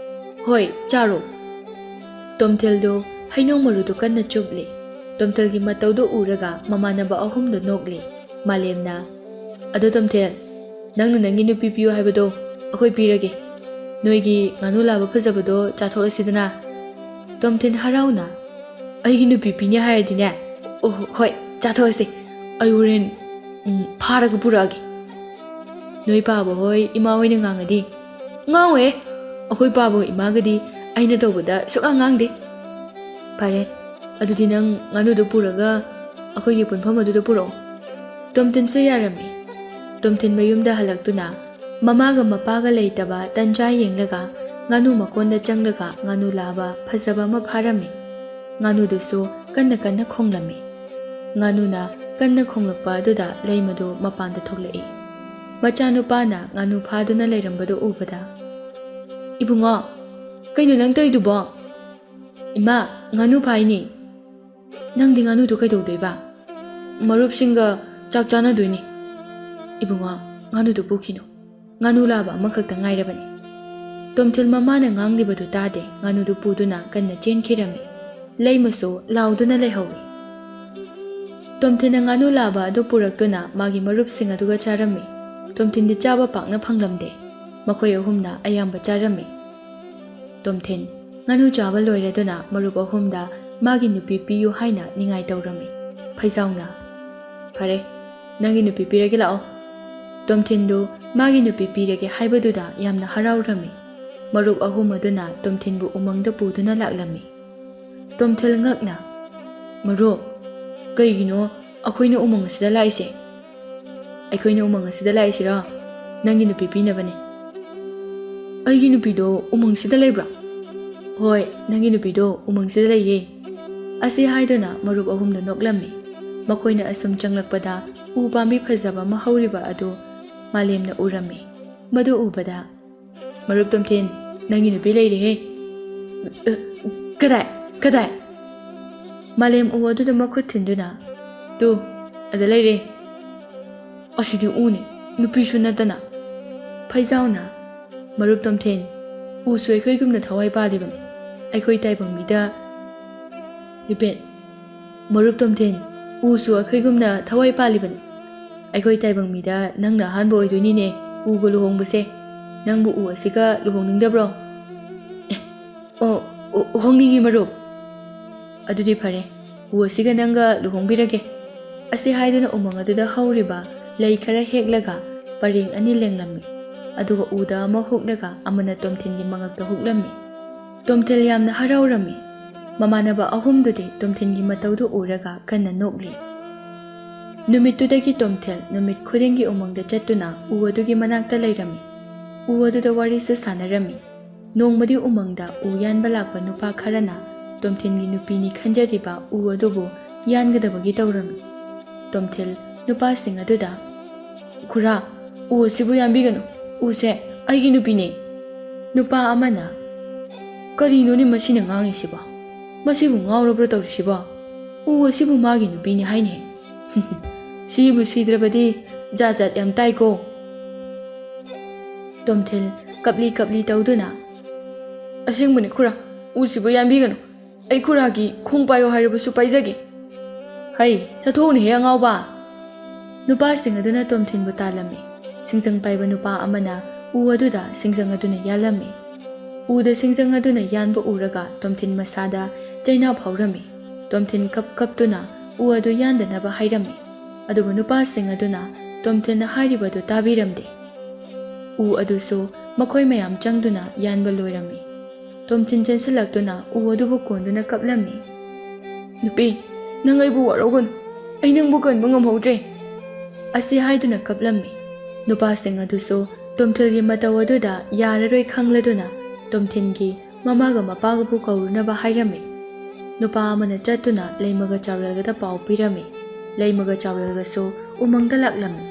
"ꯍꯣꯏ, ꯆꯥꯔꯣ꯫" ꯇꯣꯝꯊꯤꯜꯗꯨ ꯍꯩꯅꯧ ꯃꯔꯨꯗꯨ ꯀꯟꯅ ꯆꯨꯞꯂꯤ꯫ ꯇꯣꯝꯊꯤꯜꯒꯤ ꯃꯇꯧꯗꯨ ꯎꯔꯒ ꯃꯃꯥꯟꯅꯕ ꯑꯍꯨꯝꯗꯨ ꯅꯣꯛꯂꯤ꯫ ꯃꯥꯂꯦꯝꯅ, "ꯑꯗꯣ ꯇꯣꯝꯊꯤꯜ, ꯅꯪꯅ ꯅꯪꯒꯤ ꯅꯨꯄꯤ ꯄꯤꯌꯨ ꯍꯥꯏꯕꯗꯣ ꯑꯩꯈꯣꯏ ꯄꯤꯔꯒꯦ꯫ ꯅꯣꯏꯒꯤ ꯉꯥꯅꯨ ꯂꯥꯕ ꯐꯖꯕꯗꯣ ꯆꯥꯊꯣꯛꯂꯁꯤꯗꯅ꯫" ꯇꯣꯝꯊꯤꯜ ꯍꯔꯥꯎꯅ, "ꯑꯩꯒꯤ ꯅꯨꯄꯤ ꯄꯤꯅꯤ ꯍꯥꯏꯔꯗꯤꯅꯦ, ꯑꯣ, ꯍꯣꯏ, ꯆꯥꯊꯣꯛꯑꯁꯤ꯫ ꯑꯩ ꯍꯣꯔꯦꯟ, ꯎꯝ, ꯐꯥꯔꯒ ꯄꯨꯔꯛꯑꯒꯦ꯫" "ꯅꯣꯏ ꯄꯥꯕ ꯍꯣꯏ, ꯏꯃꯥ ꯍꯣꯏꯅ ꯉꯥꯡꯉꯗꯤ?" "ꯉꯥꯡꯉꯣꯏꯍꯦ, ꯑꯩꯈꯣꯏ ꯄꯥꯕ ꯏꯃꯥꯒꯗꯤ ꯑꯩꯅ ꯇꯧꯕꯗ ꯁꯨꯛꯉꯥꯡ ꯉꯥꯡꯗꯦ꯫" "ꯐꯔꯦ, ꯑꯗꯨꯗꯤ ꯅꯪ ꯉꯥꯅꯨꯗꯣ ꯄꯨꯔꯒ ꯑꯩꯈꯣꯏꯒꯤ ꯄꯨꯟꯐꯝ ꯑꯗꯨꯗ ꯄꯨꯔꯛꯑꯣ꯫" ꯇꯣꯝꯊꯤꯟꯁꯨ ꯌꯥꯔꯝꯃꯤ꯫ ꯇꯣꯝꯊꯤꯟ ꯃꯌꯨꯝꯗ ꯍꯜꯂꯛꯇꯨꯅ ꯃꯃꯥꯒ ꯃꯄꯥꯒ ꯂꯩꯇꯕ ꯇꯟꯖꯥ ꯌꯦꯡꯂꯒ ꯉꯥꯅꯨ ꯃꯀꯣꯟꯗ ꯆꯪꯂꯒ ꯉꯥꯅꯨ ꯂꯥꯕ ꯐꯖꯕ ꯑꯃ ꯐꯥꯔꯝꯃꯤ꯫ ꯉꯥꯅꯨꯗꯨꯁꯨ ꯀꯟꯅ ꯀꯟꯅ ꯈꯣꯡꯂꯝꯃꯤ꯫ ꯉꯥꯅꯨꯅ ꯀꯟꯅ ꯈꯣꯡꯂꯛꯄ ꯑꯗꯨꯗ ꯂꯩꯃꯗꯨ ꯃꯄꯥꯟꯗ ꯊꯣꯛꯂꯛꯏ꯫ ꯃꯆꯥꯅꯨꯄꯥꯅ ꯉꯥꯅꯨ ꯐꯥꯗꯨꯅ ꯂꯩꯔꯝꯕꯗꯨ ꯎꯕꯗ, "ꯏꯕꯨꯡꯉꯣ, ꯀꯩꯅꯣ ꯅꯪ ꯇꯧꯔꯤꯗꯨꯕꯣ?" "ꯏꯃꯥ, ꯉꯥꯅꯨ ꯐꯥꯏꯅꯤ꯫" "ꯅꯪꯗꯤ ꯉꯥꯅꯨꯗꯨ ꯀꯩꯗꯧꯗꯣꯏꯕ?" "ꯃꯔꯨꯞꯁꯤꯡꯒ ꯆꯥꯛ ꯆꯥꯅꯗꯣꯏꯅꯤ꯫" "ꯏꯕꯨꯡꯉꯣ, ꯉꯥꯅꯨꯗꯨ ꯄꯨꯈꯤꯅꯨ꯫ ꯉꯥꯅꯨ ꯂꯥꯕ ꯑꯃꯈꯛꯇ ꯉꯥꯏꯔꯕꯅꯤ꯫" ꯇꯣꯝꯊꯤꯜ ꯃꯃꯥꯅ ꯉꯥꯡꯂꯤꯕꯗꯨ ꯇꯥꯗꯦ, ꯉꯥꯅꯨꯗꯨ ꯄꯨꯗꯨꯅ ꯀꯟꯅ ꯆꯦꯟꯈꯤꯔꯝꯃꯤ꯫ ꯂꯩꯃꯁꯨ ꯂꯥꯎꯗꯨꯅ ꯂꯩꯍꯧꯏ꯫ ꯇꯣꯝꯊꯤꯟꯅ ꯉꯥꯅꯨ ꯂꯥꯕ ꯑꯗꯨ ꯄꯨꯔꯛꯇꯨꯅ ꯃꯥꯒꯤ ꯃꯔꯨꯞꯁꯤꯡ ꯑꯗꯨꯒ ꯆꯥꯔꯝꯃꯤ꯫ ꯇꯣꯝꯊꯤꯟꯗꯤ ꯆꯥꯕ ꯄꯥꯛꯅ ꯐꯪꯂꯝꯗꯦ꯫ ꯃꯈꯣꯏ ꯑꯍꯨꯝꯅ ꯑꯌꯥꯝꯕ ꯆꯥꯔꯝꯃꯤ꯫ ꯇꯣꯝꯊꯤꯟ ꯉꯥꯅꯨ ꯆꯥꯕ ꯂꯣꯏꯔꯗꯨꯅ ꯃꯔꯨꯞ ꯑꯍꯨꯝꯗ ꯃꯥꯒꯤ ꯅꯨꯄꯤ ꯄꯤꯌꯨ ꯍꯥꯏꯅ ꯅꯤꯡꯉꯥꯏ ꯇꯧꯔꯝꯃꯤ꯫ ꯐꯩꯖꯥꯎꯅ, "ꯐꯔꯦ, ꯅꯪꯒꯤ ꯅꯨꯄꯤ ꯄꯤꯔꯒꯦ ꯂꯥꯛꯑꯣ꯫" ꯇꯣꯝꯊꯤꯟꯗꯨ ꯃꯥꯒꯤ ꯅꯨꯄꯤ ꯄꯤꯔꯒꯦ ꯍꯥꯏꯕꯗꯨꯗ ꯌꯥꯝꯅ ꯍꯔꯥꯎꯔꯝꯃꯤ꯫ ꯃꯔꯨꯞ ꯑꯍꯨꯝ ꯑꯗꯨꯅ ꯇꯣꯝꯊꯤꯟꯕꯨ ꯎꯃꯪꯗ ꯄꯨꯗꯨꯅ ꯂꯥꯛꯂꯝꯃꯤ꯫ ꯇꯣꯝꯊꯤꯜ ꯉꯛꯅ, "ꯃꯔꯨꯞ, ꯀꯩꯒꯤꯅꯣ ꯑꯩꯈꯣꯏꯅ ꯎꯃꯪ ꯑꯁꯤꯗ ꯂꯥꯛꯏꯁꯦ?" "ꯑꯩꯈꯣꯏꯅ ꯎꯃꯪ ꯑꯁꯤꯗ ꯂꯥꯛꯏꯁꯤꯔꯣ? ꯅꯪꯒꯤ ꯅꯨꯄꯤ ꯄꯤꯅꯕꯅꯤ꯫" "ꯑꯩꯒꯤ ꯅꯨꯄꯤꯗꯣ ꯎꯃꯪꯁꯤꯗ ꯂꯩꯕ꯭ꯔꯥ?" "ꯍꯣꯏ, ꯅꯪꯒꯤ ꯅꯨꯄꯤꯗꯣ ꯎꯃꯪꯁꯤꯗ ꯂꯩꯌꯦ꯫" ꯑꯁꯤ ꯍꯥꯏꯗꯨꯅ ꯃꯔꯨꯞ ꯑꯍꯨꯝꯗꯨ ꯅꯣꯛꯂꯝꯃꯤ꯫ ꯃꯈꯣꯏꯅ ꯑꯁꯨꯝ ꯆꯪꯂꯛꯄꯗ ꯎ ꯄꯥꯝꯕꯤ ꯐꯖꯕ ꯑꯃ ꯍꯧꯔꯤꯕ ꯑꯗꯨ ꯃꯥꯂꯦꯝꯅ ꯎꯔꯝꯃꯤ꯫ ꯃꯗꯨ ꯎꯕꯗ, "ꯃꯔꯨꯞ ꯇꯣꯝꯊꯤꯟ, ꯅꯪꯒꯤ ꯅꯨꯄꯤ ꯂꯩꯔꯦꯍꯦ꯫" "ꯑ, ꯀꯗꯥꯏ? ꯀꯗꯥꯏ?" ꯃꯥꯂꯦꯝ ꯎ ꯑꯗꯨꯗ ꯃꯈꯨꯠ ꯊꯤꯟꯗꯨꯅ, "ꯇꯨ, ꯑꯗ ꯂꯩꯔꯦ꯫" "ꯑꯁꯤꯗꯤ ꯎꯅꯤ, ꯅꯨꯄꯤꯁꯨ ꯅꯠꯇꯅ꯫" ꯐꯩꯖꯥꯎꯅ, "ꯃꯔꯨꯞ ꯇꯣꯝꯊꯤꯟ, ꯎꯁꯨ ꯑꯩꯈꯣꯏꯒꯨꯝꯅ ꯊꯋꯥꯏ ꯄꯥꯜꯂꯤꯕꯅꯤ꯫ ꯑꯩꯈꯣꯏ ꯇꯥꯏꯕꯪ ꯃꯤꯗ, ꯔꯤꯄꯦꯠ, ꯃꯔꯨꯞ ꯇꯣꯝꯊꯤꯟ, ꯎꯁꯨ ꯑꯩꯈꯣꯏꯒꯨꯝꯅ ꯊꯋꯥꯏ ꯄꯥꯜꯂꯤꯕꯅꯤ꯫ ꯑꯩꯈꯣꯏ ꯇꯥꯏꯕꯪ ꯃꯤꯗ ꯅꯪꯅ ꯑꯍꯥꯟꯕ ꯑꯣꯏꯗꯣꯏꯅꯤꯅꯦ ꯎꯒ ꯂꯨꯍꯣꯡꯕꯁꯦ꯫ ꯅꯪꯕꯨ ꯎ ꯑꯁꯤꯒ ꯂꯨꯍꯣꯡꯅꯤꯡꯗꯕ꯭ꯔꯣ? ꯑꯦ, ꯑꯣ, ꯑꯣ, ꯍꯣꯡꯅꯤꯡꯉꯤ ꯃꯔꯨꯞ꯫ ꯑꯗꯨꯗꯤ ꯐꯔꯦ, ꯎ ꯑꯁꯤꯒ ꯅꯪꯒ ꯂꯨꯍꯣꯡꯕꯤꯔꯒꯦ꯫ ꯑꯁꯤ ꯍꯥꯏꯗꯨꯅ ꯎꯃꯪ ꯑꯗꯨꯗ ꯍꯧꯔꯤꯕ ꯂꯩ ꯈꯔ ꯍꯦꯛꯂꯒ ꯄꯔꯦꯡ ꯑꯅꯤ ꯂꯦꯡꯂꯝꯃꯤ꯫ ꯑꯗꯨꯒ ꯎꯗ ꯑꯃ ꯍꯨꯛꯂꯒ ꯑꯃꯅ ꯇꯣꯝꯊꯤꯟꯒꯤ ꯃꯉꯛꯇ ꯍꯨꯛꯂꯝꯃꯤ꯫ ꯇꯣꯝꯊꯤꯟ ꯌꯥꯝꯅ ꯍꯔꯥꯎꯔꯝꯃꯤ꯫ ꯃꯃꯥꯟꯅꯕ ꯑꯍꯨꯝꯗꯨꯗꯤ ꯇꯣꯝꯊꯤꯟꯒꯤ ꯃꯇꯧꯗꯨ ꯎꯔꯒ ꯀꯟꯅ ꯅꯣꯛꯂꯤ꯫ ꯅꯨꯃꯤꯠꯇꯨꯗꯒꯤ ꯇꯣꯝꯊꯤꯟ ꯅꯨꯃꯤꯠ ꯈꯨꯗꯤꯡꯒꯤ ꯎꯃꯪꯗ ꯆꯠꯇꯨꯅ ꯎ ꯑꯗꯨꯒꯤ ꯃꯅꯥꯛꯇ ꯂꯩꯔꯝꯃꯤ꯫ ꯎ ꯑꯗꯨꯗ ꯋꯥꯔꯤꯁꯨ ꯁꯥꯟꯅꯔꯝꯃꯤ꯫ ꯅꯣꯡꯃꯗꯤ ꯎꯃꯪꯗ ꯎ ꯌꯥꯟꯕ ꯂꯥꯛꯄ ꯅꯨꯄꯥ ꯈꯔꯅ ꯇꯣꯝꯊꯤꯟꯒꯤ ꯅꯨꯄꯤꯅꯤ ꯈꯟꯖꯔꯤꯕ ꯎ ꯑꯗꯨꯕꯨ ꯌꯥꯟꯒꯗꯕꯒꯤ ꯇꯧꯔꯝꯃꯤ꯫ ꯇꯣꯝꯊꯤꯟ ꯅꯨꯄꯥꯁꯤꯡ ꯑꯗꯨꯗ, "ꯈꯨꯔꯥ, ꯎ ꯑꯁꯤꯕꯨ ꯌꯥꯟꯕꯤꯒꯅꯨ꯫ ꯎꯁꯦ ꯑꯩꯒꯤ ꯅꯨꯄꯤꯅꯦ꯫" ꯅꯨꯄꯥ ꯑꯃꯅ, "ꯀꯔꯤꯅꯣꯅꯦ ꯃꯁꯤꯅ ꯉꯥꯡꯉꯤꯁꯤꯕꯣ? ꯃꯁꯤꯕꯨ ꯉꯥꯎꯔꯕ꯭ꯔꯣ ꯇꯧꯔꯤꯁꯤꯕꯣ? ꯎ ꯑꯁꯤꯕꯨ ꯃꯥꯒꯤ ꯅꯨꯄꯤꯅꯤ ꯍꯥꯏꯅꯦ꯫ ꯁꯤꯕꯨ ꯁꯤꯗ꯭ꯔꯕꯗꯤ ꯖꯥꯠ ꯖꯥꯠ ꯌꯥꯝ ꯇꯥꯏꯀꯣ꯫" ꯇꯣꯝꯊꯤꯟ ꯀꯞꯂꯤ ꯀꯞꯂꯤ ꯇꯧꯗꯨꯅ, "ꯑꯁꯦꯡꯕꯅꯤ ꯈꯨꯔꯥ, ꯎꯁꯤꯕꯨ ꯌꯥꯟꯕꯤꯒꯅꯨ꯫ ꯑꯩ ꯈꯨꯔꯥꯒꯤ ꯈꯣꯡ ꯄꯥꯏꯌꯣ ꯍꯥꯏꯔꯕꯁꯨ ꯄꯥꯏꯖꯒꯦ꯫" "ꯍꯩ, ꯆꯠꯊꯣꯛꯎꯅꯦꯍꯦ ꯑꯉꯥꯎꯕ!" ꯅꯨꯄꯥꯁꯤꯡ ꯑꯗꯨꯅ ꯇꯣꯝꯊꯤꯟꯕꯨ ꯇꯥꯜꯂꯝꯃꯤ꯫ ꯁꯤꯡꯖꯪ ꯄꯥꯏꯕ ꯅꯨꯄꯥ ꯑꯃꯅ ꯎ ꯑꯗꯨꯗ ꯁꯤꯡꯖꯪ ꯑꯗꯨꯅ ꯌꯥꯜꯂꯝꯃꯤ꯫ ꯎꯗ ꯁꯤꯡꯖꯪ ꯑꯗꯨꯅ ꯌꯥꯟꯕ ꯎꯔꯒ ꯇꯣꯝꯊꯤꯟ ꯃꯁꯥꯗ ꯆꯩꯅꯥ ꯐꯥꯎꯔꯝꯃꯤ꯫ ꯇꯣꯝꯊꯤꯟ ꯀꯞ ꯀꯞꯇꯨꯅ ꯎ ꯑꯗꯨ ꯌꯥꯟꯗꯅꯕ ꯍꯥꯏꯔꯝꯃꯤ꯫ ꯑꯗꯨꯕꯨ ꯅꯨꯄꯥꯁꯤꯡ ꯑꯗꯨꯅ ꯇꯣꯝꯊꯤꯟꯅ ꯍꯥꯏꯔꯤꯕꯗꯨ ꯇꯥꯕꯤꯔꯝꯗꯦ꯫ ꯎ ꯑꯗꯨꯁꯨ ꯃꯈꯣꯏ ꯃꯌꯥꯝ ꯆꯪꯗꯨꯅ ꯌꯥꯟꯕ ꯂꯣꯏꯔꯝꯃꯤ꯫ ꯇꯣꯝꯊꯤꯟ ꯆꯦꯟꯁꯤꯜꯂꯛꯇꯨꯅ ꯎ ꯑꯗꯨꯕꯨ ꯀꯣꯟꯗꯨꯅ ꯀꯞꯂꯝꯃꯤ꯫ "ꯅꯨꯄꯤ, ꯅꯪ ꯑꯩꯕꯨ ꯋꯥꯔꯧꯒꯅꯨ꯫ ꯑꯩ ꯅꯪꯕꯨ ꯀꯟꯕ ꯉꯝꯍꯧꯗ꯭ꯔꯦ꯫" ꯑꯁꯤ ꯍꯥꯏꯗꯨꯅ ꯀꯞꯂꯝꯃꯤ꯫ ꯅꯨꯄꯥꯁꯤꯡ ꯑꯗꯨꯁꯨ ꯇꯣꯝꯊꯤꯟꯒꯤ ꯃꯇꯧ ꯑꯗꯨꯗ ꯌꯥꯔꯔꯣꯏ ꯈꯪꯂꯗꯨꯅ ꯇꯣꯝꯊꯤꯟꯒꯤ ꯃꯃꯥꯒ ꯃꯄꯥꯒꯕꯨ ꯀꯧꯔꯨꯅꯕ ꯍꯥꯏꯔꯝꯃꯤ꯫ ꯅꯨꯄꯥ ꯑꯃꯅ ꯆꯠꯇꯨꯅ ꯂꯩꯃꯒ ꯆꯥꯎꯔꯦꯜꯒꯗ ꯄꯥꯎ ꯄꯤꯔꯝꯃꯤ꯫ ꯂꯩꯃꯒ ꯆꯥꯎꯔꯦꯜꯒꯁꯨ ꯎꯃꯪꯗ ꯂꯥꯛꯂꯝꯃꯤ꯫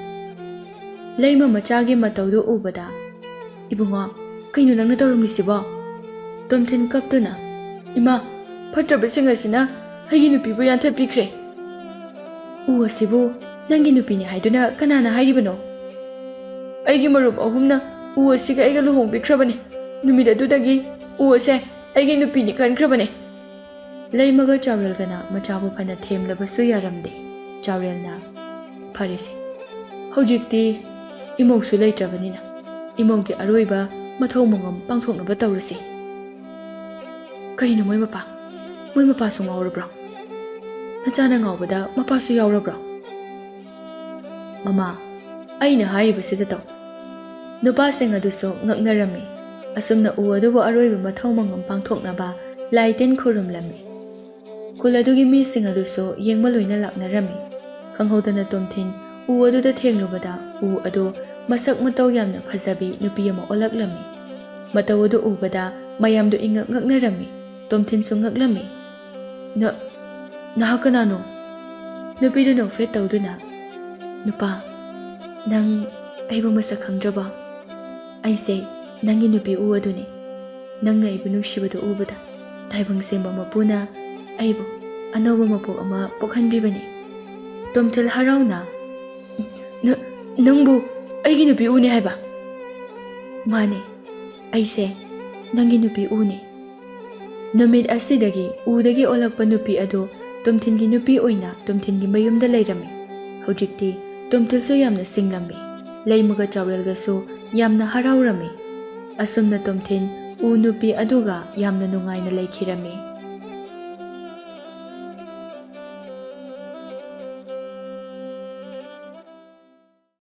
ꯂꯩꯃ ꯃꯆꯥꯒꯤ ꯃꯇꯧꯗꯨ ꯎꯕꯗ, "ꯏꯕꯨꯡꯉꯣ, ꯀꯩꯅꯣ ꯅꯪꯅ ꯇꯧꯔꯝꯂꯤꯁꯤꯕꯣ?" ꯇꯣꯝꯊꯤꯟ ꯀꯞꯇꯨꯅ, "ꯏꯃꯥ, ꯐꯠꯇ꯭ꯔꯕꯁꯤꯡ ꯑꯁꯤꯅ ꯑꯩꯒꯤ ꯅꯨꯄꯤꯕꯨ ꯌꯥꯟꯊꯠꯄꯤꯈ꯭ꯔꯦ꯫" "ꯎ ꯑꯁꯤꯕꯨ ꯅꯪꯒꯤ ꯅꯨꯄꯤꯅꯤ ꯍꯥꯏꯗꯨꯅ ꯀꯅꯥꯅ ꯍꯥꯏꯔꯤꯕꯅꯣ?" "ꯑꯩꯒꯤ ꯃꯔꯨꯞ ꯑꯍꯨꯝꯅ ꯎ ꯑꯁꯤꯒ ꯑꯩꯒ ꯂꯨꯍꯣꯡꯕꯤꯈ꯭ꯔꯕꯅꯤ꯫ ꯅꯨꯃꯤꯠ ꯑꯗꯨꯗꯒꯤ ꯎ ꯑꯁꯦ ꯑꯩꯒꯤ ꯅꯨꯄꯤꯅꯤ ꯈꯟꯈ꯭ꯔꯕꯅꯦ꯫ ꯂꯩꯃꯒ ꯆꯥꯎꯔꯦꯜꯒꯅ ꯃꯆꯥꯕꯨ ꯐꯅ ꯊꯦꯝꯂꯕꯁꯨ ꯌꯥꯔꯝꯗꯦ꯫ ꯆꯥꯎꯔꯦꯜꯅ, "ꯐꯔꯦꯁꯦ, ꯍꯧꯖꯤꯛꯇꯤ ꯏꯃꯧꯁꯨ ꯂꯩꯇ꯭ꯔꯕꯅꯤꯅ ꯏꯃꯧꯒꯤ ꯑꯔꯣꯏꯕ ꯃꯊꯧ ꯃꯉꯝ ꯄꯥꯡꯊꯣꯛꯅꯕ ꯇꯧꯔꯁꯤ꯫" "ꯀꯔꯤꯅꯣ ꯃꯣꯏ ꯃꯄꯥ? ꯃꯣꯏ ꯃꯄꯥꯁꯨ ꯉꯥꯎꯔꯕ꯭ꯔꯣ? ꯅꯆꯥꯅ ꯉꯥꯎꯕꯗ ꯃꯄꯥꯁꯨ ꯌꯥꯎꯔꯕ꯭ꯔꯣ?" "ꯃꯃꯥ, ꯑꯩꯅ ꯍꯥꯏꯔꯤꯕꯁꯤꯗ ꯇꯧ꯫" ꯅꯨꯄꯥꯁꯤꯡ ꯑꯗꯨꯁꯨ ꯉꯛꯅꯔꯝꯃꯤ꯫ ꯑꯁꯨꯝꯅ ꯎ ꯑꯗꯨꯕꯨ ꯑꯔꯣꯏꯕ ꯃꯊꯧ ꯃꯉꯝ ꯄꯥꯡꯊꯣꯛꯅꯕ ꯂꯥꯏ ꯇꯤꯟ ꯈꯨꯔꯨꯝꯂꯝꯃꯤ꯫ ꯈꯨꯜ ꯑꯗꯨꯒꯤ ꯃꯤꯁꯤꯡ ꯑꯗꯨꯁꯨ ꯌꯦꯡꯕ ꯂꯣꯏꯅ ꯂꯥꯛꯅꯔꯝꯃꯤ꯫ ꯈꯪꯍꯧꯗꯅ ꯇꯣꯝꯊꯤꯟ ꯎ ꯑꯗꯨꯗ ꯊꯦꯡꯂꯨꯕꯗ ꯎ ꯑꯗꯨ ꯃꯁꯛ ꯃꯇꯧ ꯌꯥꯝꯅ ꯐꯖꯕꯤ ꯅꯨꯄꯤ ꯑꯃ ꯑꯣꯜꯂꯛꯂꯝꯃꯤ꯫ ꯃꯇꯧ ꯑꯗꯨ ꯎꯕꯗ ꯃꯌꯥꯝꯗꯨ ꯏꯉꯛ ꯉꯛꯅꯔꯝꯃꯤ꯫ ꯇꯣꯝꯊꯤꯟꯁꯨ ꯉꯛꯂꯝꯃꯤ꯫ "ꯅ-, ꯅꯍꯥꯛ ꯀꯅꯥꯅꯣ?" ꯅꯨꯄꯤꯗꯨ ꯅꯣꯛꯐꯦꯠ ꯇꯧꯗꯨꯅ, "ꯅꯨꯄꯥ, ꯅꯪ ꯑꯩꯕꯨ ꯃꯁꯛ ꯈꯪꯗ꯭ꯔꯕꯣ? ꯑꯩꯁꯦ ꯅꯪꯒꯤ ꯅꯨꯄꯤ ꯎ ꯑꯗꯨꯅꯤ꯫ ꯅꯪꯅ ꯑꯩꯕꯨ ꯅꯨꯡꯁꯤꯕꯗꯨ ꯎꯕꯗ ꯇꯥꯏꯕꯪ ꯁꯦꯝꯕ ꯃꯄꯨꯅ ꯑꯩꯕꯨ ꯑꯅꯧꯕ ꯃꯄꯣꯛ ꯑꯃ ꯄꯣꯛꯍꯟꯕꯤꯕꯅꯤ꯫" ꯇꯣꯝꯊꯤꯜ ꯍꯔꯥꯎꯅ, "ꯅ-, ꯅꯪꯕꯨ ꯑꯩꯒꯤ ꯅꯨꯄꯤ ꯎꯅꯤ ꯍꯥꯏꯕ?" "ꯃꯥꯅꯦ, ꯑꯩꯁꯦ ꯅꯪꯒꯤ ꯅꯨꯄꯤ ꯎꯅꯤ꯫" ꯅꯨꯃꯤꯠ ꯑꯁꯤꯗꯒꯤ ꯎꯗꯒꯤ ꯑꯣꯜꯂꯛꯄ ꯅꯨꯄꯤ ꯑꯗꯨ ꯇꯣꯝꯊꯤꯟꯒꯤ ꯅꯨꯄꯤ ꯑꯣꯏꯅ ꯇꯣꯝꯊꯤꯟꯒꯤ ꯃꯌꯨꯝꯗ ꯂꯩꯔꯝꯃꯤ꯫ ꯍꯧꯖꯤꯛꯇꯤ ꯇꯣꯝꯊꯤꯜꯁꯨ ꯌꯥꯝꯅ ꯁꯤꯡꯂꯝꯃꯤ꯫ ꯂꯩꯃꯒ ꯆꯥꯎꯔꯦꯜꯒꯁꯨ ꯌꯥꯝꯅ ꯍꯔꯥꯎꯔꯝꯃꯤ꯫ ꯑꯁꯨꯝꯅ ꯇꯣꯝꯊꯤꯟ ꯎ ꯅꯨꯄꯤ ꯑꯗꯨꯒ ꯌꯥꯝꯅ ꯅꯨꯡꯉꯥꯏꯅ ꯂꯩꯈꯤꯔꯝꯃꯤ꯫